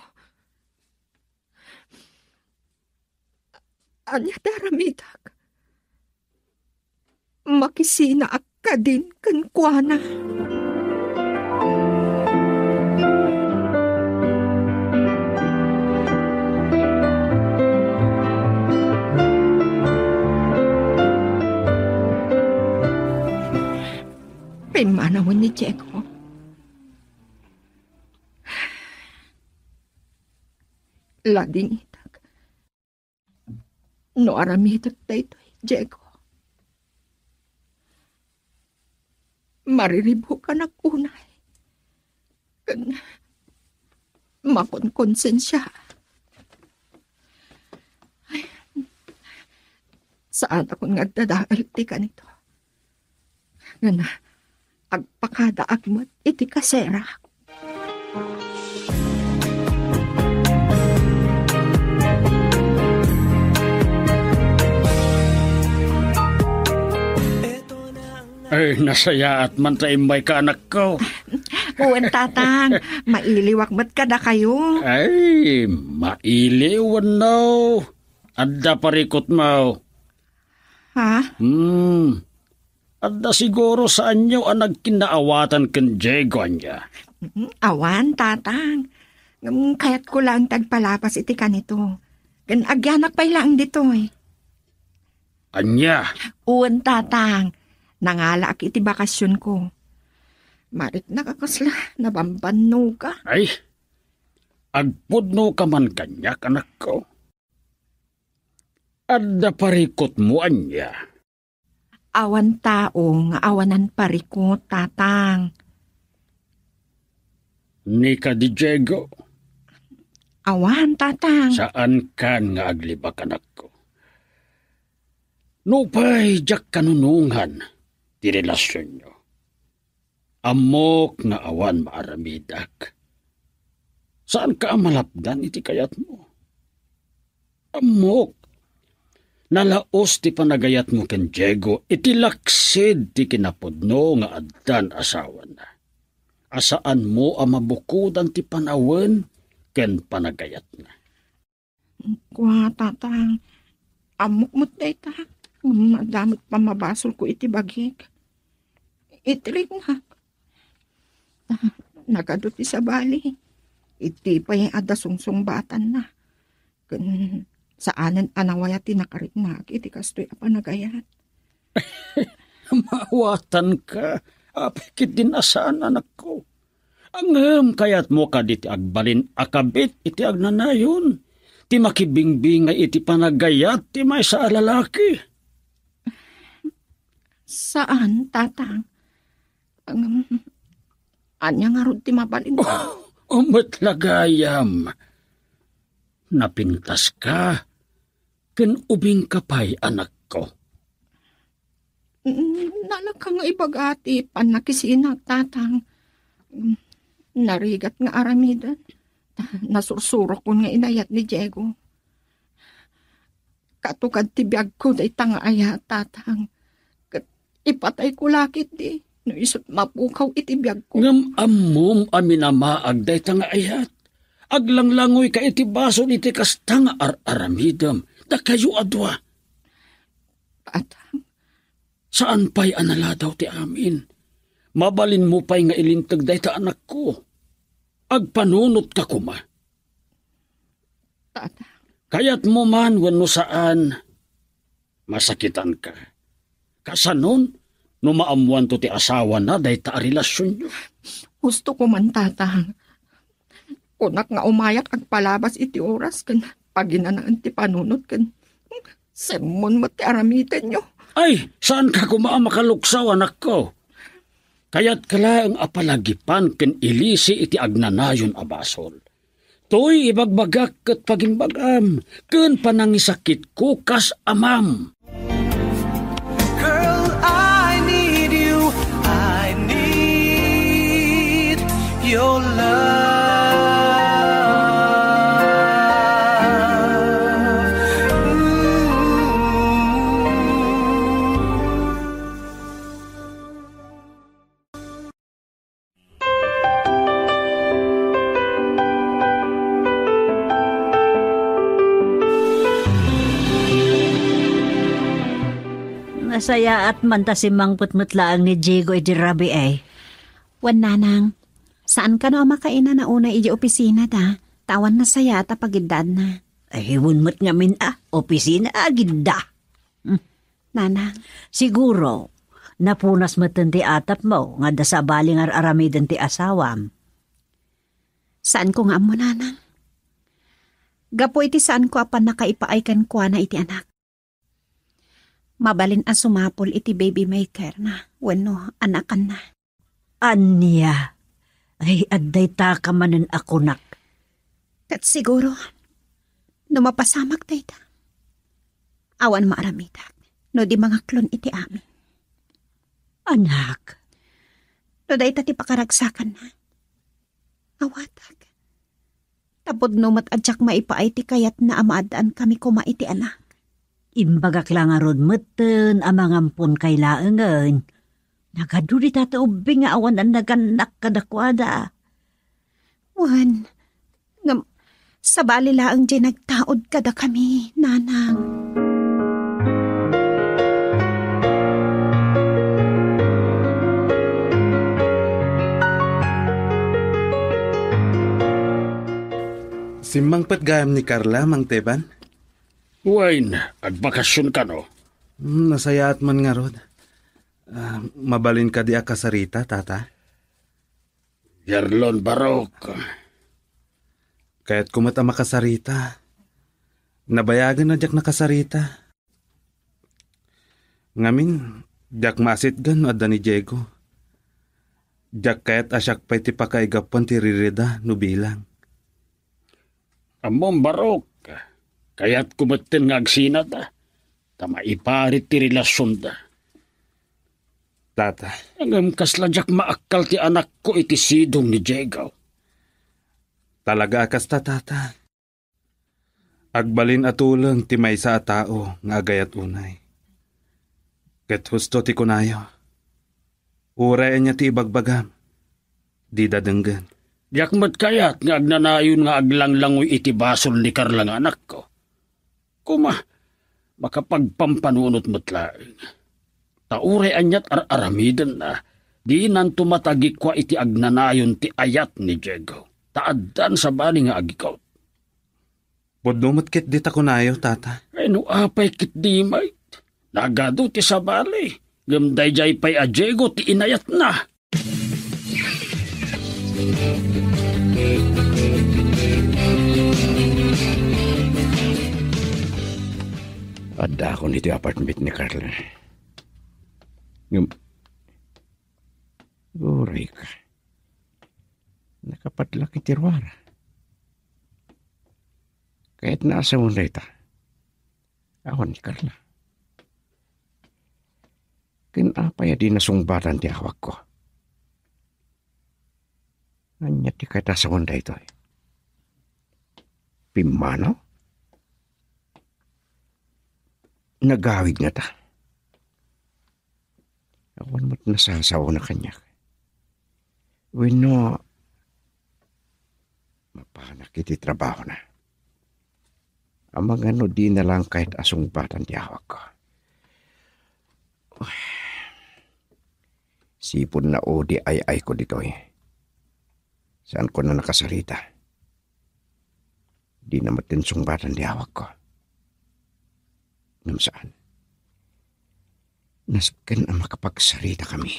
Ania ti aramidek? Makisinaak kadin kenkuana. Pimmanawen ni Diego. Ladingitak no aramidek daytoy, Diego. Mariribukanak unay. Ken makonkonsensia. Ay, saanakon nga agdadael ti kanito. Ngem agpakadaak met iti kaserak. Ay, nasayaat man ta immayka, anakko. Wen, tatang, mailiwak met kadakayo. Ay, mailiw wenno? Adda parikutmo. Ha? Hmm. Adda siguro saanyo a nagkinnaawatan ken Diego, ania? Mm, awan, tatang. Ngem kayatko laeng ti agpalapas iti kanito. Ken agyanak pay laeng ditoy. Ania? Wen, tatang. Nangalaak iti bakasionko. Mariknak a kasla nabambannoka. Ay, agpudnoka man kaniak, anakko. Adda parikutmo, ania? Awan tao nga awanan parikut, tatang. Ni kadi Diego? Awan, tatang. Saankan nga aglibak, anakko. Nupay diak kanunongan ti relasionyo. Ammok nga awan maaramidek. Saanka a malapdan iti kayatmo. Ammok, nalaus ti panagayatmo ken Diego iti laksid ti kinapudno nga addan asawana, a saanmo a mabukodan ti panawen ken panagayatna. Kua, tatang, ammok met dayta. Ngem adda met pammabasolko iti bagik. Iti riknak. Ah, nagadu ti sabali. Iti pay adda sungsungbatanna. Ken saanen a nawaya ti nakariknak iti kastoy a panagayat. Maawatanka, apay ketdin a saan, anakko. Ngem kayatmo kadi ti agbalin a kabit iti agnanayon, ti makibingbingay iti panagayat ti maysa a lalaki? Saan, tatang. Ngem, ania ngarud ti mabalin? Oh, met la gayam. Napintaska ken ubingka pay, anakko. Mm, nalaka nga ibaga ti pannakisinak, Tatang. Mm, narigat nga aramiden. Ta nasursurokon nga inayat ni Diego. Katugad ti biagko dayta nga ayat, Tatang. Ket ipatayko la ketdi no isut' mapukaw iti biagko. Ngem ammom a minamaag dayta nga ayat. Aglanglangoyka iti basol iti kasta nga ar-aramidem. Dakayo a dua. Tatang. Saan pay a naladaw ti amin. Mabalinmo pay nga ilinteg dayta anakko. Agpanunotka koma. Tata. Kayatmo man wenno saan, masakitanka. Kasanon, no maammoanto ti asawana dayta a relasionyo? Husto ko man, Tata. Kunak nga umayak agpalabas iti oras ken paginanaen ti panunot ken sermon met ti aramidenyo. Ay, saanka koma a makaluksaw, anakko. Kayatka laeng a palagipan ken ilisi iti agnanayon a basol. Toy, ibagbagak ket pagimbagam ken panangisakitko kas amam. Girl, I need you. I need your love. Ooh. Nasayaat man ta simmangpet met laeng ni Diego iti rabii. Wen, Nanang, saan kano a makainana unay idiay opisinada, ta awan nasayaat a pagiddaanna. Ay, wen met ngamin a, opisina agidda. Hmm. Nanang. Siguro, napunas metten ti atapmo nga adda sabali nga ar-aramiden ti asawam. Saanko nga ammo, Nanang. Gapu iti saanko a pannakaipaay kenkuana iti anak. Mabalin a sumapul iti baby maker na wenno anakanna. Ania? Ay, adda itaka manen a kunak. Ket siguro, no mapasamak dayta, awan maaramidak no di mangaklon iti amin. Anak. No dayta ti pakaragsakanna, awatak. Ta pudno met a diak maipaay ti kayatna a maaddaan kami koma iti anak. Imbagak la ngarud metten a mangampon kay laengen. Nagadu dita ti ubbing nga awan a nagannak kadakuada. Wen, ngem sabali laeng diay nagtaud kadakami, Nanang. Simmangpet gayam ni Carla, Mang Teban? Wen, agbakasyon kano? Hmm, nasayaat man ngarud. Ah, mabalin kadi a kasarita, Tata? Gerlon, Barok. Kayatko met a makasarita. Nabayagen a diak nakasarita. Ngamin, diak maasitgan no adda ni Diego. Diak kayat a siak pay ti pakaigapuan ti ririda no bilang. Ammom, Barok, kayatko metten nga agsinada, ta maiparit ti relasionda. Tata. Ngem kasla diak maakkal ti anakko iti sidong ni Diego. Talaga a kasta, Tata. Agbalin a tuleng ti maysa a tao nga agayat unay. Ket husto ti kunayo. Uray ania ti ibagbagam, dida denggen. Diak met kayat nga agnanayon nga aglanglangoy iti basol ni Carla nga anakko. Koma, makapagpampanunot met laeng. Ta uray aniat ar-aramidenna, dinanto matagikua iti agnanayon ti ayat ni Diego. Ta addan sabali nga agikut. Pudno met ketdi ta kunayo, Tata. Ay, no apay ketdi met. Nagadu ti sabali. Ngem daydiay pay a Diego ti inayatna. Addaakon iti apartment ni Carla. Ngem, uray ka. Nakapadlak iti ruara. Kayatna a sawen dayta. Awan ni Carla. Ken apay a di nasungbatan ti awagko? Ania ti kayat a sawen daytoy? Pimmanaw? Nagawid ngata? Awan met nasasaona kaniak. Wenno, mapanak iti trabahona. Amangan no dina laeng kayat a sungbatan ti awagko. Sipud naudi ay-ayko ditoy. Saanko a nakasarita. Dina met sungbatan ti awagko. Ngem saan. Nasken a makapagsaritakami.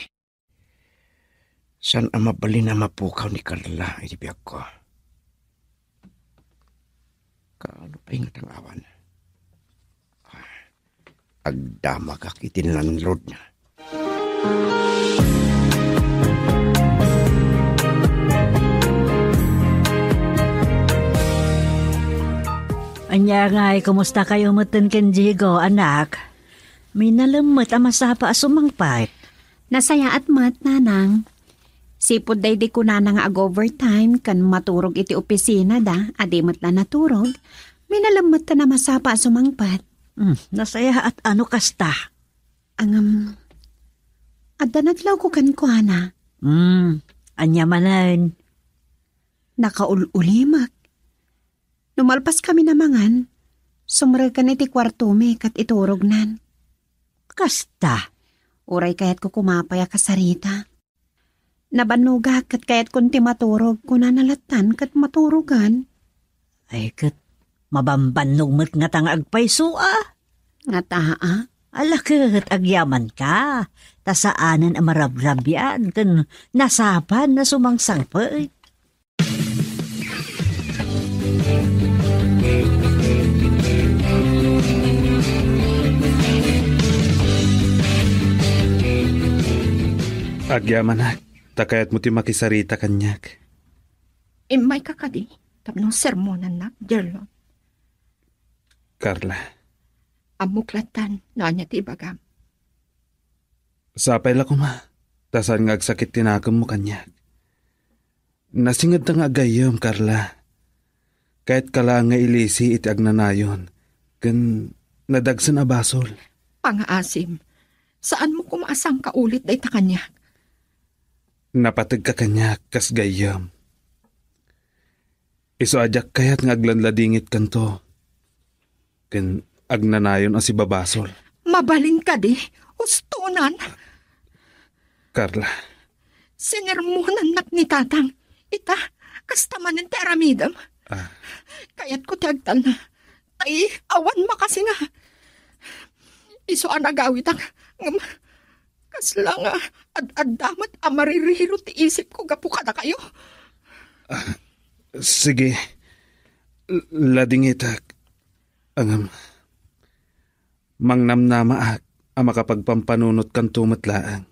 Saan a mabalin a mapukaw ni Carla iti biagko. Kaano pay nga tang-awan? Ah, agdamagak iti landlordna. Ania ngay, kumusta kayo metten ken Diego, anak? Minalem met a masapa a sumangpet. Nasayaat met, nanang. Sipud daydi kunana nga ag-overtime ken maturog iti opisina da, a di met la naturog, minalem met a masapa a sumangpet. Hmm, nasayaat a no kasta. Ngem, adda nadlawko kenkuana. Hmm, ania manen? Nakaul-ulimek. No malpaskami a mangan, sumreken iti kuartomi ket iturognan. Kasta. Uray kayatko koma pay a kasarita. Nabannogak ket kayatkon ti maturog, kunana lattan ket maturogan. Ay, ket mabambannog met ngata nga agpayso a. Ngata a? Ala ket, agyamanka, ta saanen a marabrabian ken nasapan a sumangsangpet. Agyamanak, ta kayatmo ti makisarita kaniak. Immayka kadi tapno sermonannak, Jerlon? Carla. Ammok lattan no ania ti ibagam. Sapay la koma, ta saan nga agsakit ti nakemmo kaniak. Nasingedta nga agayyem, Carla. Kayatka laeng nga ilisi iti agnanayon, ken nadagsen a basol. Pangaasim, saanmo koma a sangkaulit dayta kaniak. Napategka kaniak kas gayyem. Isu a diak kayat nga aglanladingitkanto ken agnanayon a sibabasol. Mabalin kadi, ustonan. Carla. Sinermonannak ni Tatang. Ita, kasta manen ti aramidem. Ah. Kayatko ti agtalna. Ay, awan makasinga. Isu a nagawidak, ngem kasla nga ad-adda met a maririro ti isipko gapu kadakayo. Ah, sige. L-, ladingitak. Ngem, mangnamnamaak a makapagpampanunotkanto met laeng,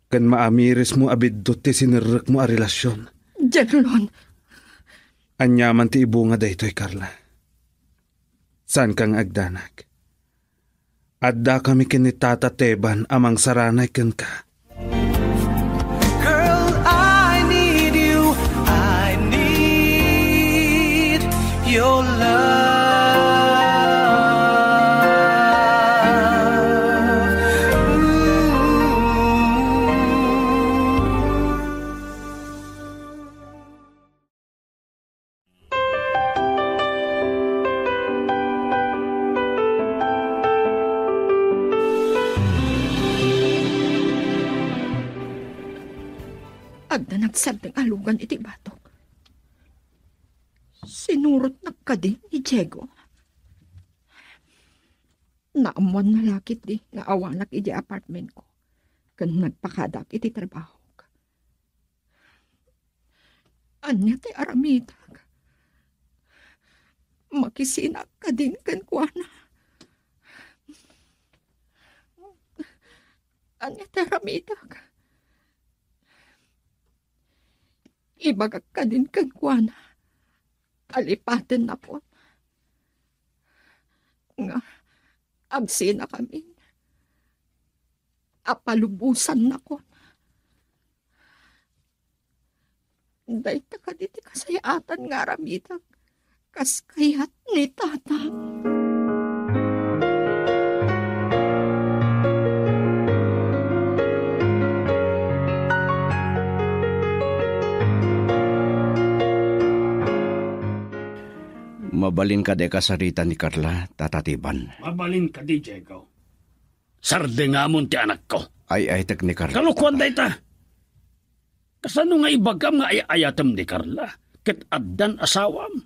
ken maamirismo a biddut ti sinerrekmo a relasion. Jerlon. Aniaman ti ibunga daytoy, Carla. Saanka nga agdanag. Addakami ken ni Tata Teban a mangsaranay kenka. Girl, I need you. I need your love. Ooh. Adda nagsardeng a lugan iti batok. Sinurotnak kadi ni Diego. Naammoanna la ketdi nga awanak idiay apartmentko ken nagpakadaak iti trabahok. Ania ti aramidak? Makisinak kadin kenkuana. Ania ti aramidak? Ibagak kadin kenkuana a lipatenna pon nga agsinakamin. a palubosannakon. Dayta kadi ti kasayaatan nga aramidek kas kayat ni Tata. Mabalin kadi kasarita ni Carla, Tata Tiban? Mabalin kadi, Diego. Sardingamon ti anakko. Ay-ayatek ni Carla. Kalokuan dayta. Kasano nga ibagam nga ay-ayatem ni Carla ket addan asawam?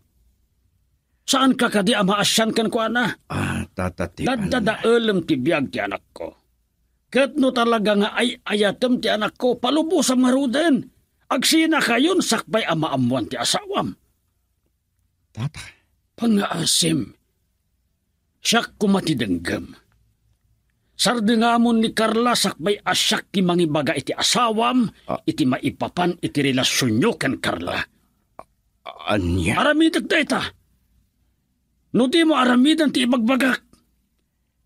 Saanka kadi a maasian kenkuana? Ah, Tata Tiban. Daddadaelem ti biag ti anakko. Ket no talaga nga ay-ayatem ti anakko, palubosam ngaruden. Agsinakayon sakbay a maammoan ti asawam. Tata. Pangngaasim, siak koma ti denggem. Sardingamon ni Carla sakbay a siak ti mangibaga iti asawam, Ah. iti maipapan iti relasionyo ken Carla. Ah, ania? Aramidek dayta. No dimo aramiden ti ibagbagak,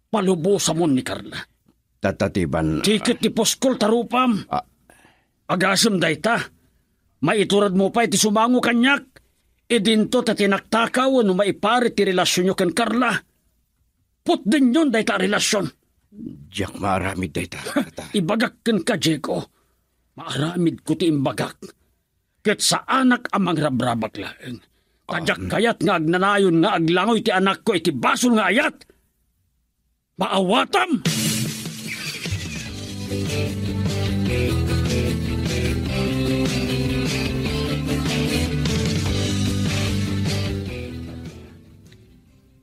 palubosamon ni Carla. Tata Tiban. Tiket ti puskol ta rupam. Ah. Agasem dayta. Maituredmo pay ti sumango kaniak. Idinto ta tinaktakaw wenno maiparit ti relasionyo ken Carla. Putdenyon dayta a relasion. Diak maaramid dayta, Tata. Ibagak kenka, Diego. Maaramidko ti imbagak. Ket saanak a mangrabrabak laeng. Ta diak kayat nga agnanayon nga aglangoy ti anakko iti basol nga ayat. Maawatam!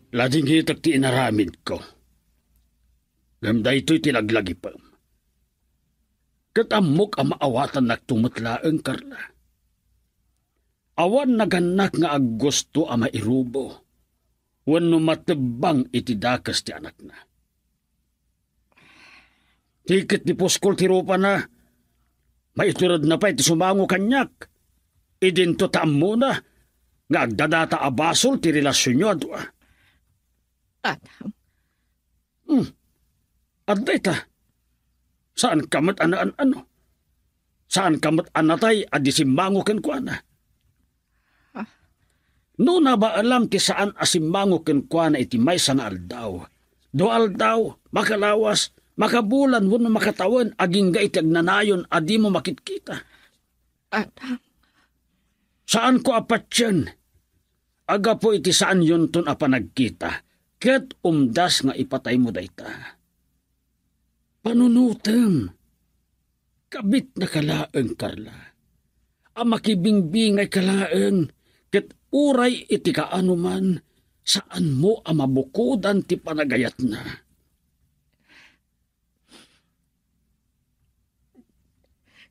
Ladingitek ti inaramidko. Ngem daytoy ti laglagipem. Ket ammok a maawatannakto met laeng, Carla. Awan nagannak nga aggusto a mairubo wenno matebbang iti dakes ti anakna. Tiket ti puskol ti rupana, maituredna pay ti sumango kaniak. Idinto ta ammona nga agdadata a basol ti relasionyo a dua. Adam. Hmm. Adda ita. Saanka met a naan-ano. Saanka met a natay a di simmango kenkuana. Ah. No nabaelam ti saan a simmango kenkuana iti maysa nga aldaw, dua aldaw, makalawas, makabulan wenno makatawen agingga iti agnanayon a dimo makitkita. Adam. Saanko a patien a gapu iti saanyonton a panagkita, ket umdas nga ipataymo dayta. Panunotem, kabitnaka laeng, Carla, a makibingbingayka laeng, ket uray iti kaanoman, saanmo a mabukodan ti panagayatna.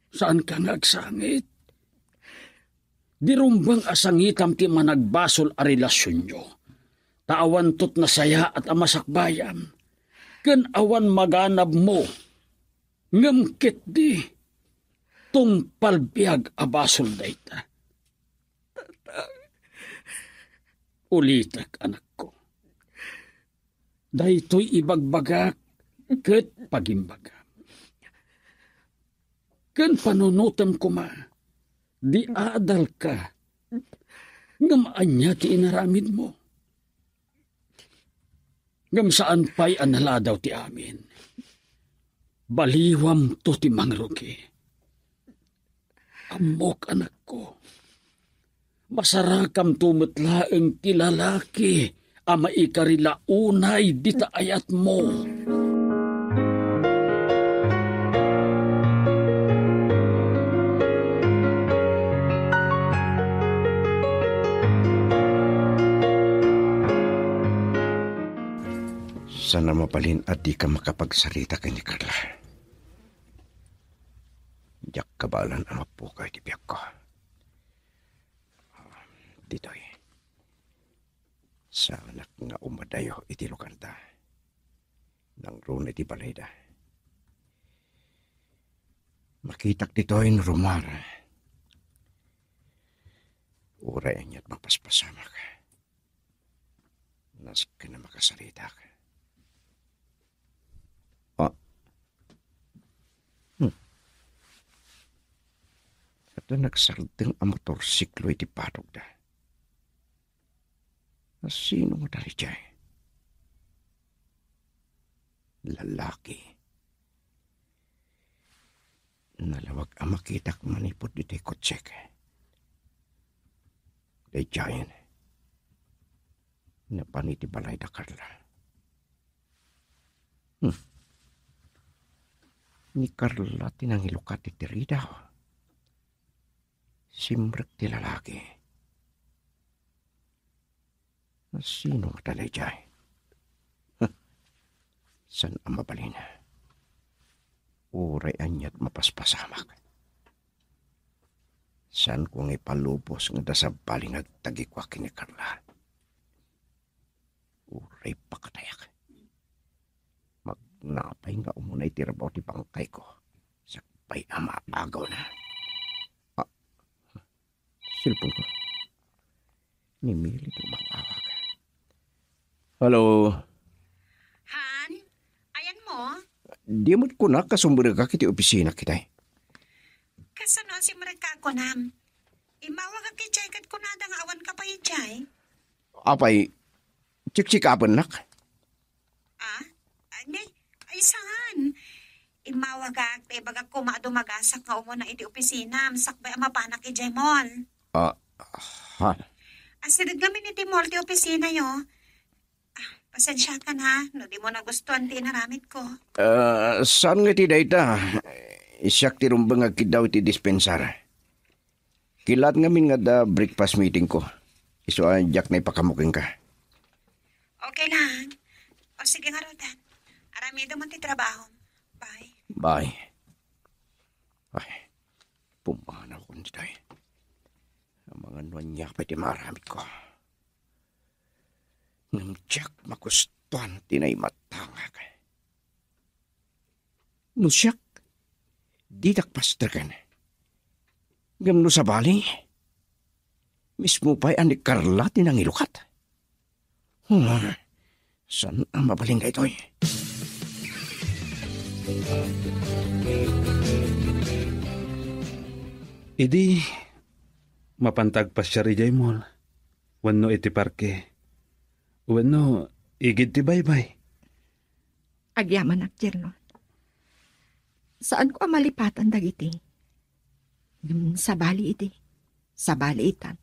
Saanka nga agsangit? Di rumbeng a sangitam ti managbasol a relasionyo. Ta awanto ti nasayaat a masakbayam, ken awan maganabmo. Ngem ketdi, tungpal biag a basol dayta. Ulitek, anakko. Daytoy ibagbagak ket pagimbagam. Ken panunotem koma, di adalka. Ngem ania ti inaramidmo? Ngem saan pay a naladaw ti amin. Baliwamto ti mangrugi. Ammok, anakko. Masarakamto met laeng ti lalaki a maikarila unay dita ayatmo. Saan a mabalin a dika makapagsarita ken ni Carla. Diak kabaelan a mappukaw iti biagko. Ditoy, saanak nga umadayo iti lugarda. Nangruna iti balayda. Makitak ditoy no rummuar. Uray ania't mapaspasamak. Nasken a makasaritak. Ah, Adda nagsardeng a motorsiklo iti padogda. Sino nga daydiay? Lalaki. Nalawag a makitak manipud iti kotsek. Daydiayen. Napan iti balay da Carla. Hmm. Ni Carla ti nangilukat iti ridaw. Simrek ti lalaki. Sino nga daydiay? Huh. Saan a mabalin? Uray aniat mapaspasamak. Saanko nga ipalubos nga adda sabali nga agtagikua ken ni Carla. Uray pakatayak. Magnapay nga umuna iti rabaw ti bangkayko. Sakbay a maagawna. Ah, cellphone ko. Ni Mili ti umawag. Hello. Han, ayanmo? Di met kunak a sumrekak iti opisina, kitay. Kasano a simrekka a kunam? Immawagak idiay ket kunada nga awanka pay idiay. Apay, check-checkapennak? Ah? Ay, ay, saan? Immawagak ta ibagak koma a dumagasak nga umuna iti opisina, sakbay a mapanak idiay mall. Ah, ha? Asideg ngamin iti mall ti opisinayo. Ah, pasensiakan ha, no dimo nagustuan ti inaramidko. Ah, saan nga iti dayta? Siak ti rumbeng nga agkiddaw iti dispensar. Kilaat ngamin nga adda breakfast meetingko. Isu a diak naipakaammo kenka. Okay lang. O sige ngaruden. Aramidem ti trabahom. Bye. Bye. Ay, pumanawkon ditoy. Amangan no ania pay ti maaramidko. Ngem diak magustuan ti naimatangak. No siak, didak pastreken. Ngem no sabali, mismo pay a ni Carla ti nangilukat. Hmm, saan a mabalin daytoy? Idi, mapanta agpasiar idiay mall, wenno iti parke, wenno igid ti baybay. Agyamanak, Jerlon. Saanko a malipatan dagiti. Ngem sabali idi. Sabali itan.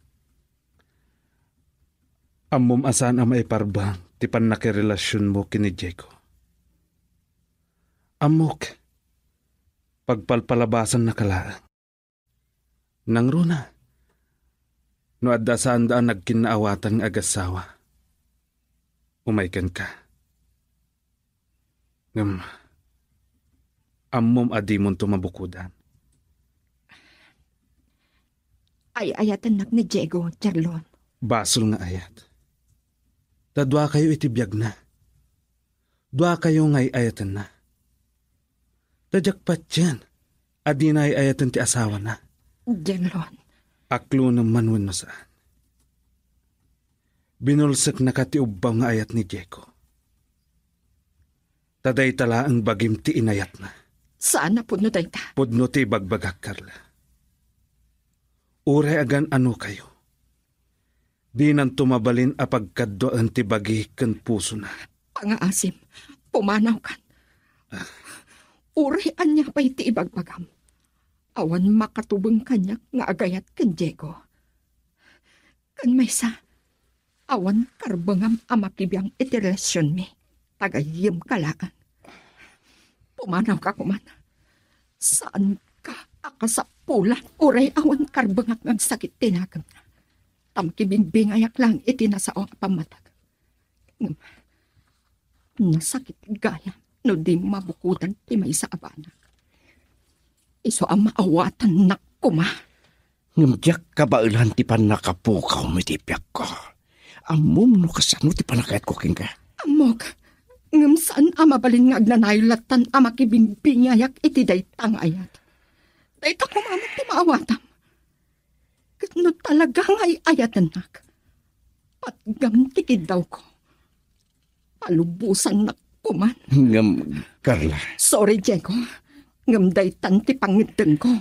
Ammom a saan a maiparbeng ti pannakirelasionmo ken ni Diego. Ammok, pagpalpalabasannaka laeng. Nangruna, no adda saanda a nagkinnaawatan nga agassawa, umay kenka. Ngem, ammom a dimonto mabukodan. Ay-ayatennak ni Diego, Jerlon. Basol nga ayat. Ta duakayo iti biagna. Duakayo nga ay-ayatenna. Ta diak patien a dina ay-ayaten ti asawana. Jerlon. Aklonem man wenno saan. Binulseknaka ti ubbaw nga ayat ni Diego. Ta dayta laeng bagim ti inayatna. Saan a pudno dayta. Pudno ti ibagbagak, Carla. Uray agan-anokayo, dinanto mabalin a pagkadduaen ti bagi ken pusona. Pangaasim, pumanawkan. Ah. Uray ania pay ti ibagbagam, awan makatubeng kaniak nga agayat ken Diego. Ken maysa, awan karbengam a makibiang iti relasionmi. Tagayemka laeng. Pumanawka koman. Saanka a kasapulan uray awan karbengak nga agsakit ti nagemna. Ta makibigbingayak laeng iti nasao a pammateg. Ngem nasakit gayam no di mabukodan ti maysa a bana. Isu a maawatannak koma. Ngem diak kabaelan ti pannakapukawmo iti biagko. Ammom no kasano ti pannakayatko kenka. Ammok, ngem saan a mabalin nga agnanayon lattan a makibigbingayak iti dayta nga ayat. Dayta koma met ti maawatam. Ket no talaga nga ay-ayatennak, patgam ti kiddawko. Palubosannak koman. Ngem, Carla. Sorry, Diego. Ngem daytan ti pangngeddengko.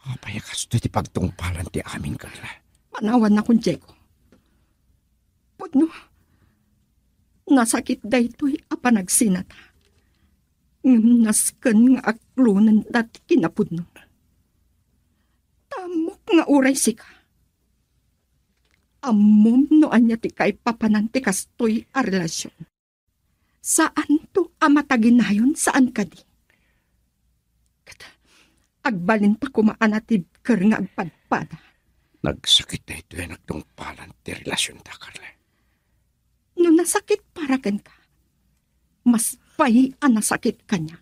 Apay a kastoy ti pagtungpalan ti amin, Carla? Panawanakon, Diego. Pudno, nasakit daytoy a panagsinata. Ngem nasken nga aklonenda ti kinapudno. Ta ammok nga uray sika, ammom no ania ti kaipapanan ti kastoy a relasion. Saanto a mataginayon, saan kadi? Ket agbalinta koma a natibker nga agpadpada. Nagsakit daytoy a nagtungpalan ti relasionta, Carla. No nasakit para kenka, mas pay a nasakit kaniak.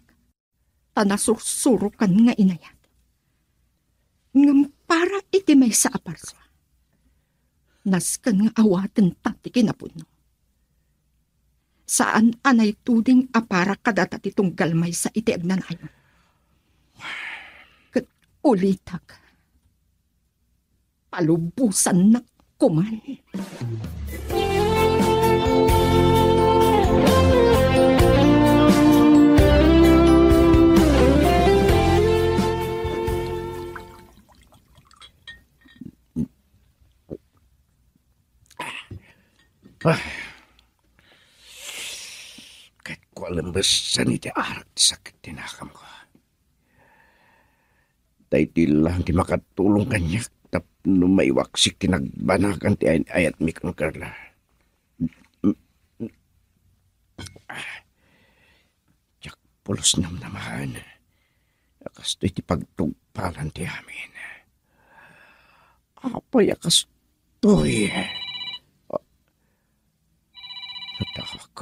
Ta nasursurokan nga inayat. Ngem para iti maysa a parsua, nasken nga awatenta ti kinapudno. Saan a naituding a para kadata ti tunggal maysa iti agnanayon. Ket ulitek, palubosannak koman. Ah. Ket kualembesan iti arak ti sakit ti nakamko. Daytoy lang ti makatulong kaniak tapno maiwaksik ti nagbanagan ti ay-ayatmi ken Carla. Diak pulos namnamaen a kastoy ti pagtungpalan ti amin. Apay a kastoy? Natawag ko.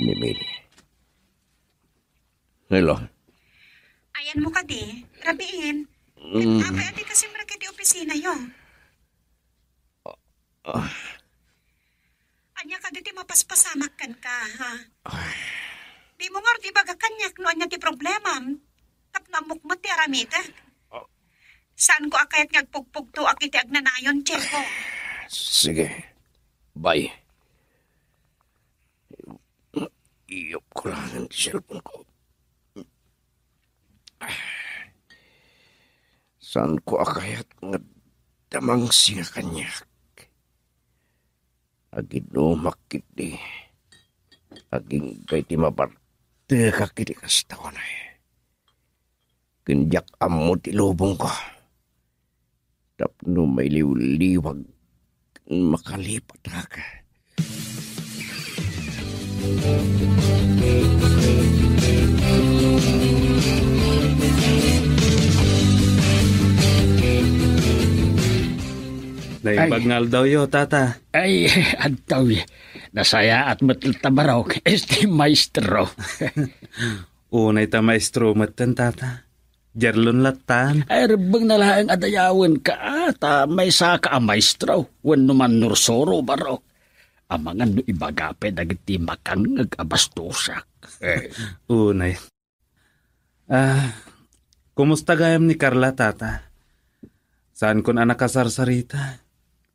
Ni Mili. Hello. Ayanmo kadi, rabiin. Mm. Apay a dika simrek iti opisinayo? Ah. Ania kadi ti mapaspasamak kenka, ha? Ay. Dimo ngarud ibaga kaniak no ania ti problemam. Tapno ammok met ti aramidek. Ah. Saanko a kayat nga agpugpugtoak iti agnanayon, Diego. Sige. Bye. Iyupko lang ti cellphone ko. Saanko a kayat nga adda mangsinga kaniak? Agidumak ketdi, agingga iti mabartekak iti kasta unay. Ken diak ammo ti lubongko. Tapno mailiwliwag, makalipatak. Naimbag nga aldawyo, Tata. Ay, adtoy. Nasayaat met latta, Barok. Este maestro. Unay ta maestro metten, Tata. Jarlon lattan. Ay, rebbengna laeng a dayawenka, ta maysaka a maestro, wenno mannursuro, Barok. Amangan no ibaga pay dagiti makangngeg a bastosak. Eh. Unay. Ah, kumusta gayam ni Carla, Tata? Saankon a nakasarsarita,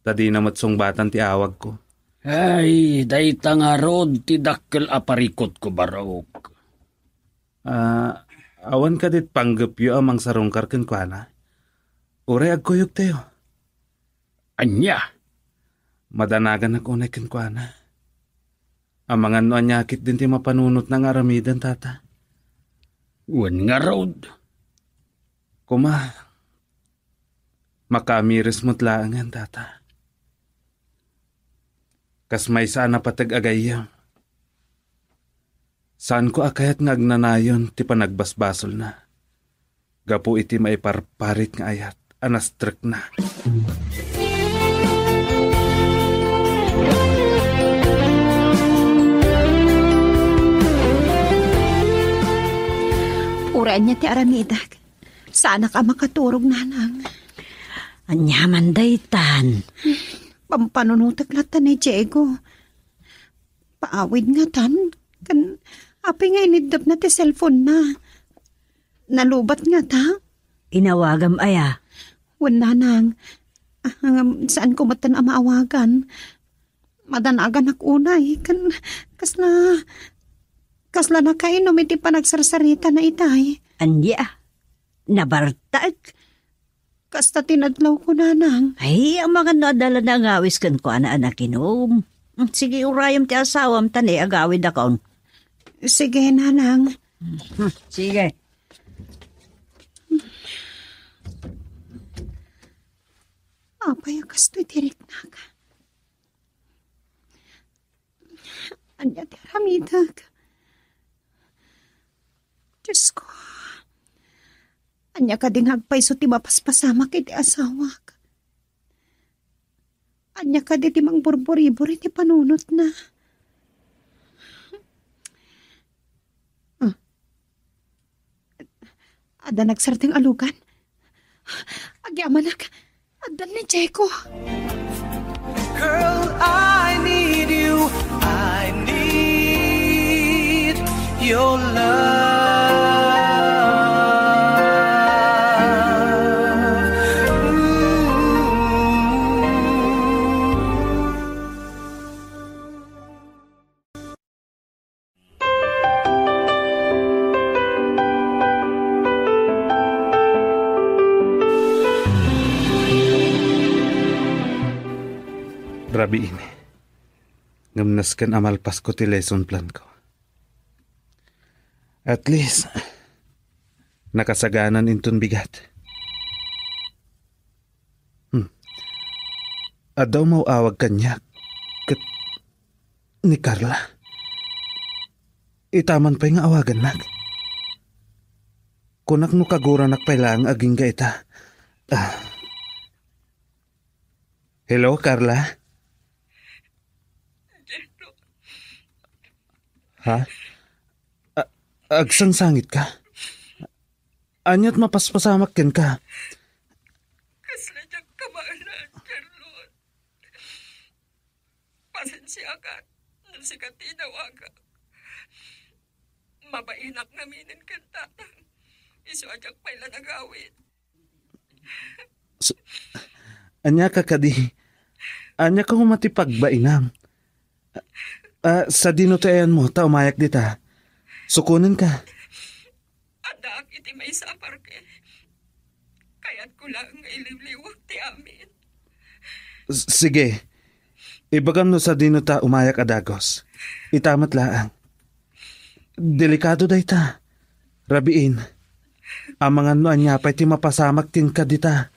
ta dina met sungbatan ti awagko. Ay, dayta ngarud ti dakkel a parikutko, Barok. Ah, awan kadi ti panggepyo a mangsarungkar kenkuana? Uray agkuyogtayo. Ania? Madanaganak unay kenkuana. Amangan no ania ketdin ti mapanunotna nga aramiden, Tata. Wen ngarud. Koma, makaamiris met laengen, Tata. Kas maysa a napateg a gayyem. Saanko a kayat nga agnanayon ti panagbasbasolna gapu iti maiparparit nga ayat a nastrekna. Uray ania ti aramidek, saanak a makaturog, nanang. Ania man daytan? Pampanunotek latta ni Diego. Paawid ngatan, ken apay nga iniddepna ti cellphone-na? Nalubat ngata? Inawagam aya? Wen, nanang. Ah, ngem saanko metten a maawagan. Madanaganak unay, ken kasla, kasla nakainom iti panagsarsaritana itay. Ania? Nabartek. Kasta ti nadlawko, nanang. Ay, amangan no adda la naangawis kenkuana a nakinum. Sige, urayem ti asawam ta agawidakon. Sige, nanang. Sige. Apay a kastoy ti riknak? Ania ti aramidek? Diosko, ania kadi nga agpayso ti mapaspasamak iti asawak? Ania kadi ti mangburburi-buri ti panunotna? Ah. Adda nagsardeng a lugan? Agyamanak, addan ni Jeko. Girl, I need you. I need your love. Ooh. Rabiin, ngem nasken a malpasko ti lesson plan ko. At least, nakasaganan inton bigat. Hmm. Adda umaw-awag kaniak ket ni Carla. Ita man pay nga awagannak. Kunak no kaguranak pay laeng agingga ita. Ah. Hello, Carla? Ha? A-, agsangsangitka? Ania't mapaspasamak kenka? Kasla diak kamaelan, Carlon. Pasensiakan no sika ti inawagak. Mabainak ngaminen ken tatang. Isu a diak pay la nagawid. S-, ania ka kadi? Ania ka koma ti pagbainam? Ah, sadino ti ayanmo ta umayak dita? Sukonenka. Addaak iti maysa a parke. Kayatko laeng nga iliwliwak ti amin. S-, sige. Ibagam no sadino ta umayak a dagus. Ita met laeng. Delikado dayta. Rabiin, amangan no ania pay ti mapasamak kenka dita.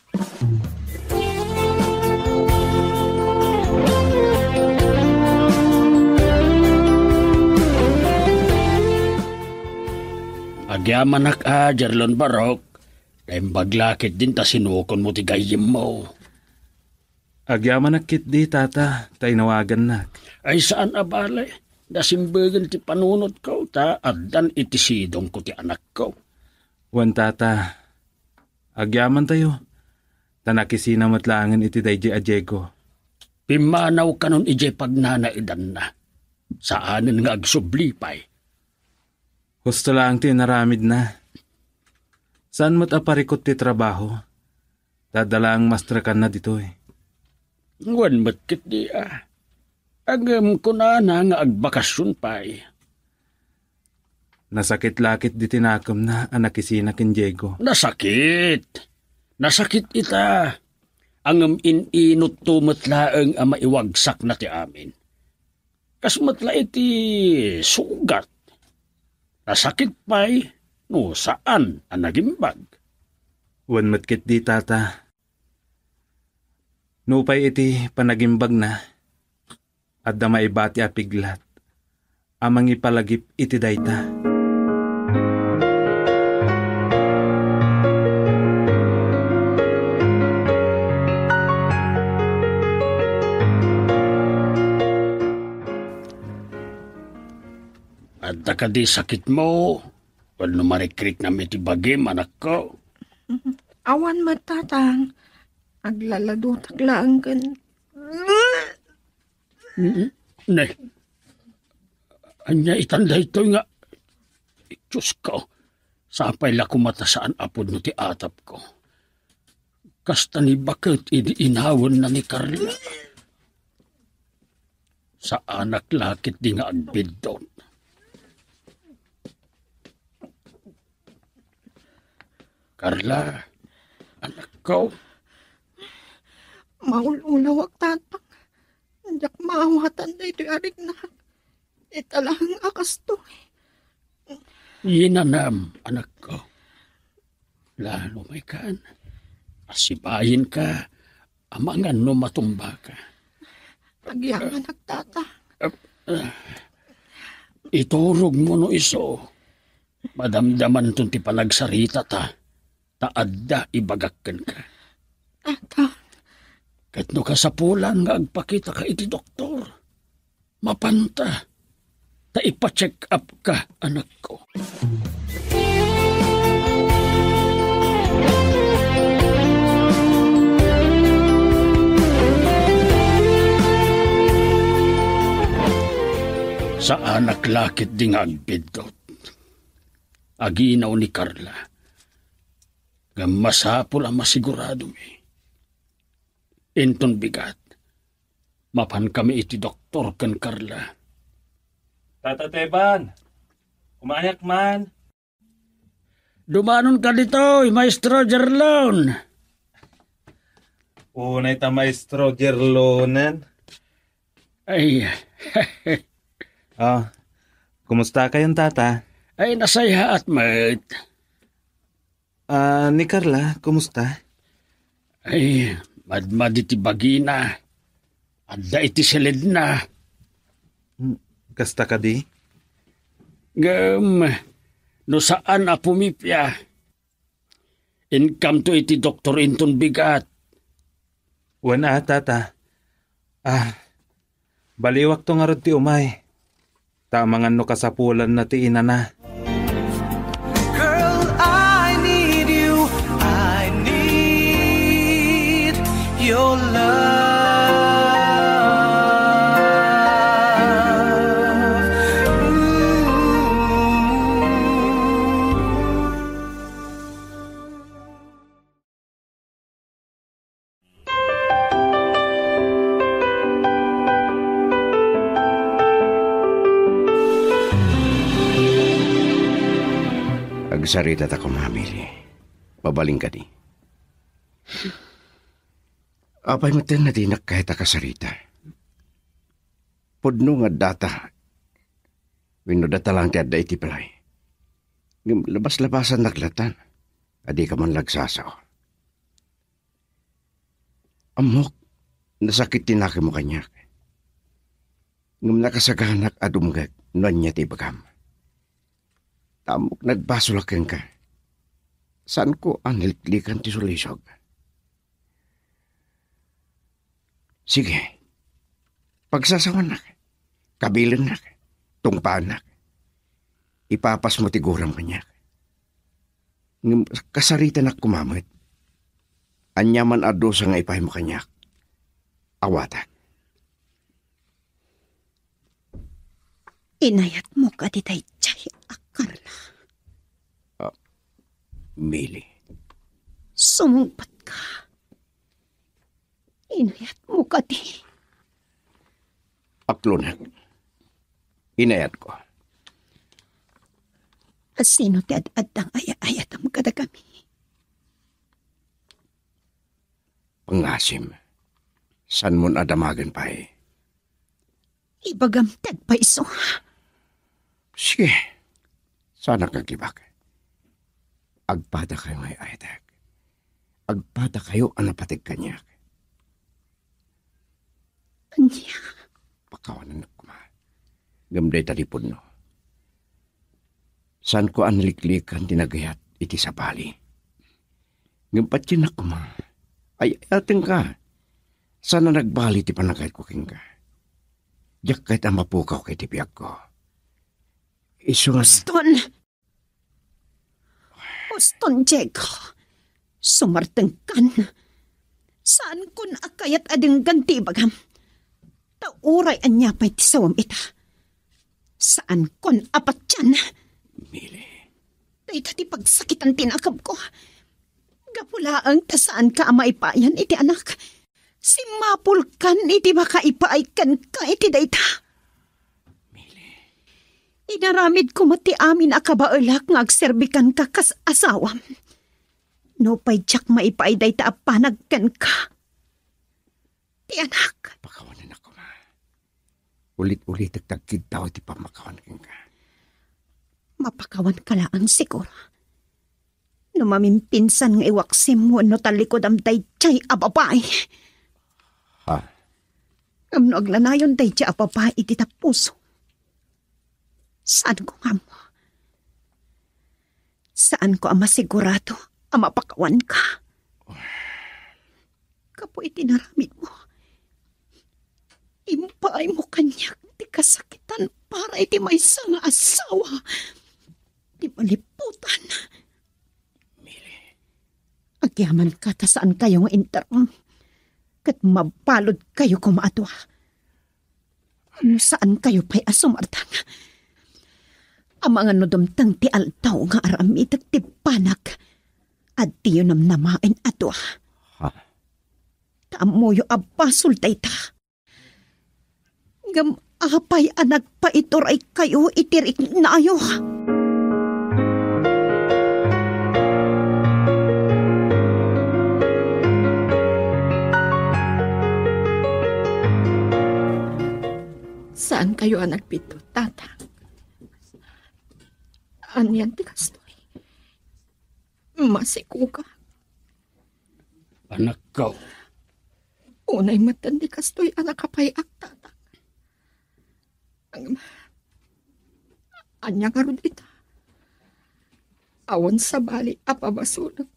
Agyamanak a, Jerlon Barok, naimbag la ketdin ta sinukonmo ti gayyemmo. Agyamanak ketdi, Tata, ta inawagannak. Ay, saan a bale. Nasimbegan ti panunotko, ta addan iti sidongko ti anakko. Wen, Tata, agyamantayo, ta nakisina met laengen iti daydiay a Diego. Pimmanaw kanon idiay pagnanaedanna. Saanen nga agsubli pay. Husto laeng ti inaramidna. Saan met a parikut ti trabaho. Ta adda laeng mastrekanna ditoy. Wen met ketdi a. Ngem kunana nga agbakasyon pay. Nasakit la ketdi ti nakemna a nakisina ken Diego. Nasakit. Nasakit ita. Ngem in-inutto met laeng a maiwagsakna ti amin. Kas met la iti sugat. Nasakit pay no saan a nagimbag. Wen met ketdi, Tata. Nupay iti panagimbagna, adda maibati a piglat a mangipalagip iti dayta. Adda kadi sakitmo? Wenno marikriknam iti bagim, anakko? Awan met, Tatang. Aglaladutak laeng ken... Ne, ania itan daytoy nga... Diosko, sapay la koma ta saan a pudno ti atapko. Kasta ni baket idi inawenna ni Carla. Saanak la ketdi nga agbiddut. Carla, anakko. Maul-ulawak, Tatang. Diak maawatan daytoy a riknak. Ita laeng a kastoy. Yinanam, anakko. Lalo may kan. Asibayenka, amangan no matumbaka. Agyaman, Tatang. Iturogmo no isu. Madamdamanton ti panagsaritata. Ta adda ibagak kenka. Tatang. Ket no kasapulan nga agpakitaka iti doktor, mapanta, ta ipa-check up ka, anakko. Saanak la ketdi nga agbiddut. Aginaw ni Carla. Ngem masapul a masiguradomi. Inton bigat, mapankami iti doktor ken Carla. Tata Teban, umayak man. Dumanonka ditoy, Maestro Jerlon. Unay ta, Maestro Jerlonen. Ay. Ah, kumusta kayon, Tata? Ay, nasayaat met. Ah, ni Carla, kumusta? Ay, madmadi ti bagina. Adda iti siledna. Hmm, kasta kadi? Ngem, no saan a pumipia, inkamto iti doktor inton bigat. Wen a, Tata. Ah, baliwakto ngarud ti umay. Ta amangan no kasapulanna ti inana. Girl, I need you. I need your love. Ooh. Agsaritata koma, Mili. Mabalin kadi? Apay met nga dinak kayat a kasarita? Pudno nga addata. Wenno data lang ti adda iti balay. Ngem labas-labasannak latta. Adika man lagsasao. Ammok, nasakit ti nakemmo kaniak. Ngem nakasaganak a dumngeg no ania ti ibagam. Ta ammok nagbasolak kenka. Saanko a naliklikan ti sulisog. Sige, pagsasawanak, kabilennak, tungpaannak. Ipapasmo ti guram kaniak. Ngem kasaritanak koma met. Ania man a dusa nga ipaymo kaniak, awatak. Inayatmo kadi daydiay a Carla? Ah, Mili. Sumungbatka. Inayatmo kadi? Aklonek. Inayatko. Sino ti ad-addang ay-ayatam kadagami? Pangasim, saanmon a damagen pay. Ibagam ti agpayso. Sige, saanak nga aglibak. Agpadakayo nga ay-ayatek. Agpadakayo a napateg kaniak. Ania? Pakawanennak koma. Ngem dayta ti pudno. Saanko a naliklikan ti nagayat iti sabali. Ngem patiennak koma. Ay-ayatenka. Saan a nagbali ti panagayatko kenka. Diak kayat a mapukaw iti biagko. Isu nga Uston! Uston, Diego. Sumartengkan. Saankon a kayat a denggan ti ibagam. Ta uray ania pay ti sawam ita, saankon a patien. Mili. Dayta ti pagsakitan ti nakemko. Gapu laeng ta saanka a maipayan iti anak. Simmapulkan iti makaipaay kenka iti dayta. Mili. Inaramidko met ti amin a kabaelak nga agserbikanka kas asawam. Nupay diak maipaay dayta a panag kenka. Ti anak. Pakawanan ako, ma. Ulit-ulitek ti agkiddaw ti pammakawan kenka. Mapakawanka laeng siguro. No mamimpinsan nga iwaksim wenno tallikudam daydiay a babai. Ha? Ngem no agnanayon daydiay a babai iti tapuso, saanko nga ammo. Saanko a masigurado a mapakawanka. Gapu iti naramidmo, impaaymo kaniak ti kasakitan para iti maysa nga asawa ti maliputan. Mili. Agyamanka ta saankayo nga interom, ket mabaludkayo koma a dua. No saankayo pay a sumardeng, amangan no dumteng ti aldaw nga aramidek ti panag, adtoyo namnamaen a dua. Ha? Ta ammoyo a basol dayta. Ngem apay a nagpaituraykayo iti riknayo? Saankayo a nagbiddut, Tatang? Anian ti kastoy? Masikogak. Anakko. Unay metten ti kastoy a nakapay-ak, Tatang. Ngem, ania ngarud ita? Awan sabali a pabasolek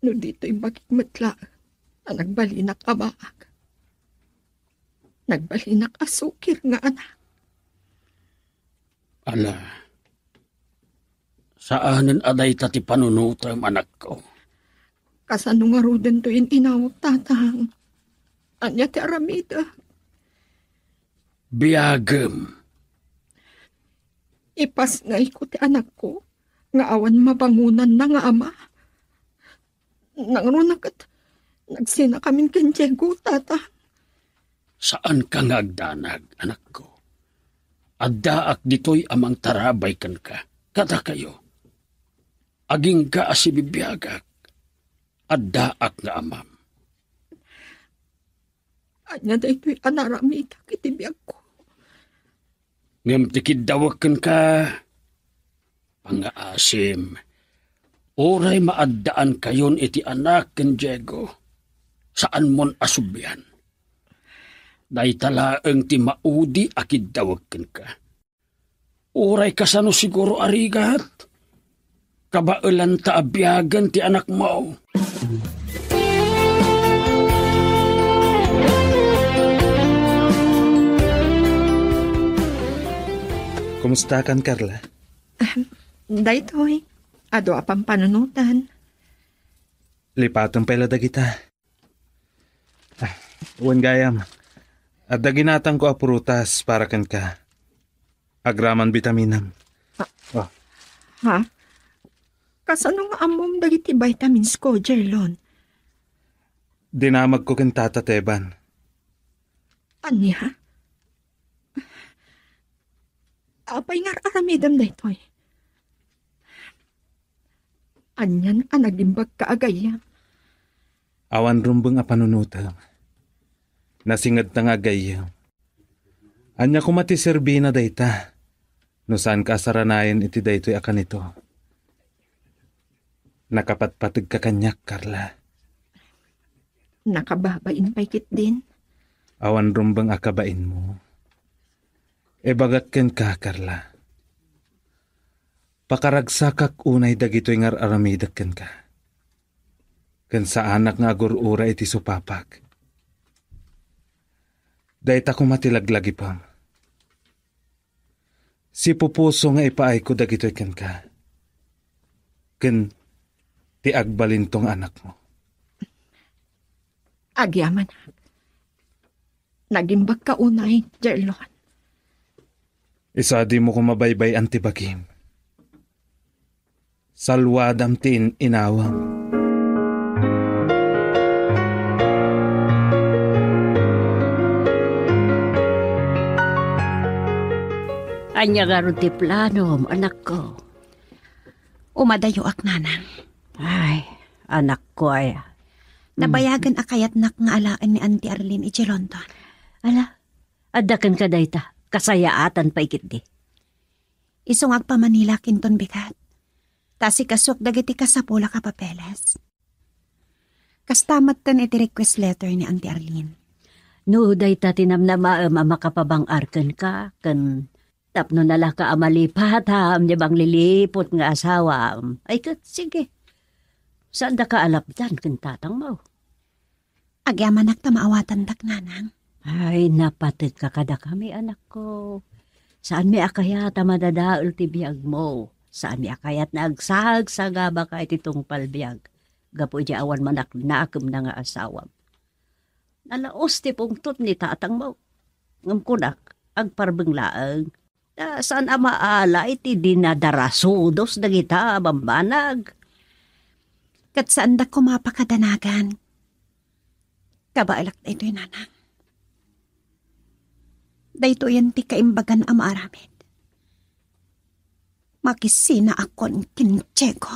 no ditoy bagik met laeng a nagbalinak a baak. Nagbalinak a sukir nga anak. Ala, saanen a dayta ti panunotem, anakko. Kasano ngaruden toy in-inawek, Tatang? Ania ti aramidek? Biagem. Ipasngayko ti anakko nga awan mabangonanna nga ama. Nangruna ket nagsinakamin ken Diego, Tatang. Saanka nga agdanag, anakko. Addaak ditoy a mangtarabay kenka, kadakayo. Agingga a sibibiagak, addaak nga amam. Ania daytoy a naaramidek iti biagko? Ngem ti kiddawek kenka, pangngaasim, uray maaddaankayon iti anak ken Diego, saanmon a sublian. Dayta laeng ti maudi a kiddawek kenka. Uray kasano siguro a rigat, kabaelanta a biagen ti anakmo. Kumustakan, Carla? Ahem, daytoy, adu a pampanunotan. Lipatem pay la dagita. Ah, wen gayam, adda ginatangko a prutas para kenka. Agraman bitaminem. Ah. Oh. Ha? Kasano nga ammom dagiti vitamins ko, Jerlon? Dinamagko ken Tata Teban. Ania? Apay nga ar-aramidem daytoy? Anian a nagimbagka a gayyem? Awan rumbeng a panunotem. Nasingedta nga agayyem. Ania koma ti serbina dayta no saanka a saranayen iti daytoy a kanito? Nakapatpategka kaniak, Carla. Nakababain pay ketdin. Awan rumbeng a kabainmo. Ibagak kenka, Carla. Pakaragsakak unay dagitoy nga ar-aramidek kenka. Ken saanak nga agur-ura iti supapak. Dayta koma ti laglagipem. Sipupuso nga ipaayko dagitoy kenka. Ken ti agbalinto nga anakmo. Agyamanak. Nagimbagka unay, Jerlon. Isu a dimo koma baybay-an ti bagim. Salwadam ti in-inawam. Ania ngarud ti planom, anakko? Umadayoak, nanang. Ay, Anakko aya. Nabayagen a kayatnak nga alaen ni Auntie Arlene idiay London. Ala, adda kenka dayta. Kasayaatan pay ketdi. Isu nga agpa-Manila kinton bigat. Ta asikasuak dagiti kasapulak a papeles. Kasta metten iti request letter ni Auntie Arlene. No dayta ti namnamaem a makapabang-ar kenka, ken tapno nalaka a malipatam ni mangliliput nga asawam, ay ket, sige. Saandaka a lapdan ken tatangmo. Agyamanak ta maawatandak, nanang. Ay, napategka kadakami, anakko. Saanmi a kayat a madadael ti biagmo. Saanmi a kayat nga agsagsagabaka iti tungpal biag gapu iti awan manaknakemna nga asawam. Nalaos ti pungtot ni tatangmo. Ngem kunak, agparbeng laeng. Ta saan a maala iti dinadarasudos dagita a bambanag. Ket saandak koma a pakadanagan. Kabaelak daytoy, nanang. Daytoyen ti kaimbagan a maaramid. Makisina a kuan ken Diego.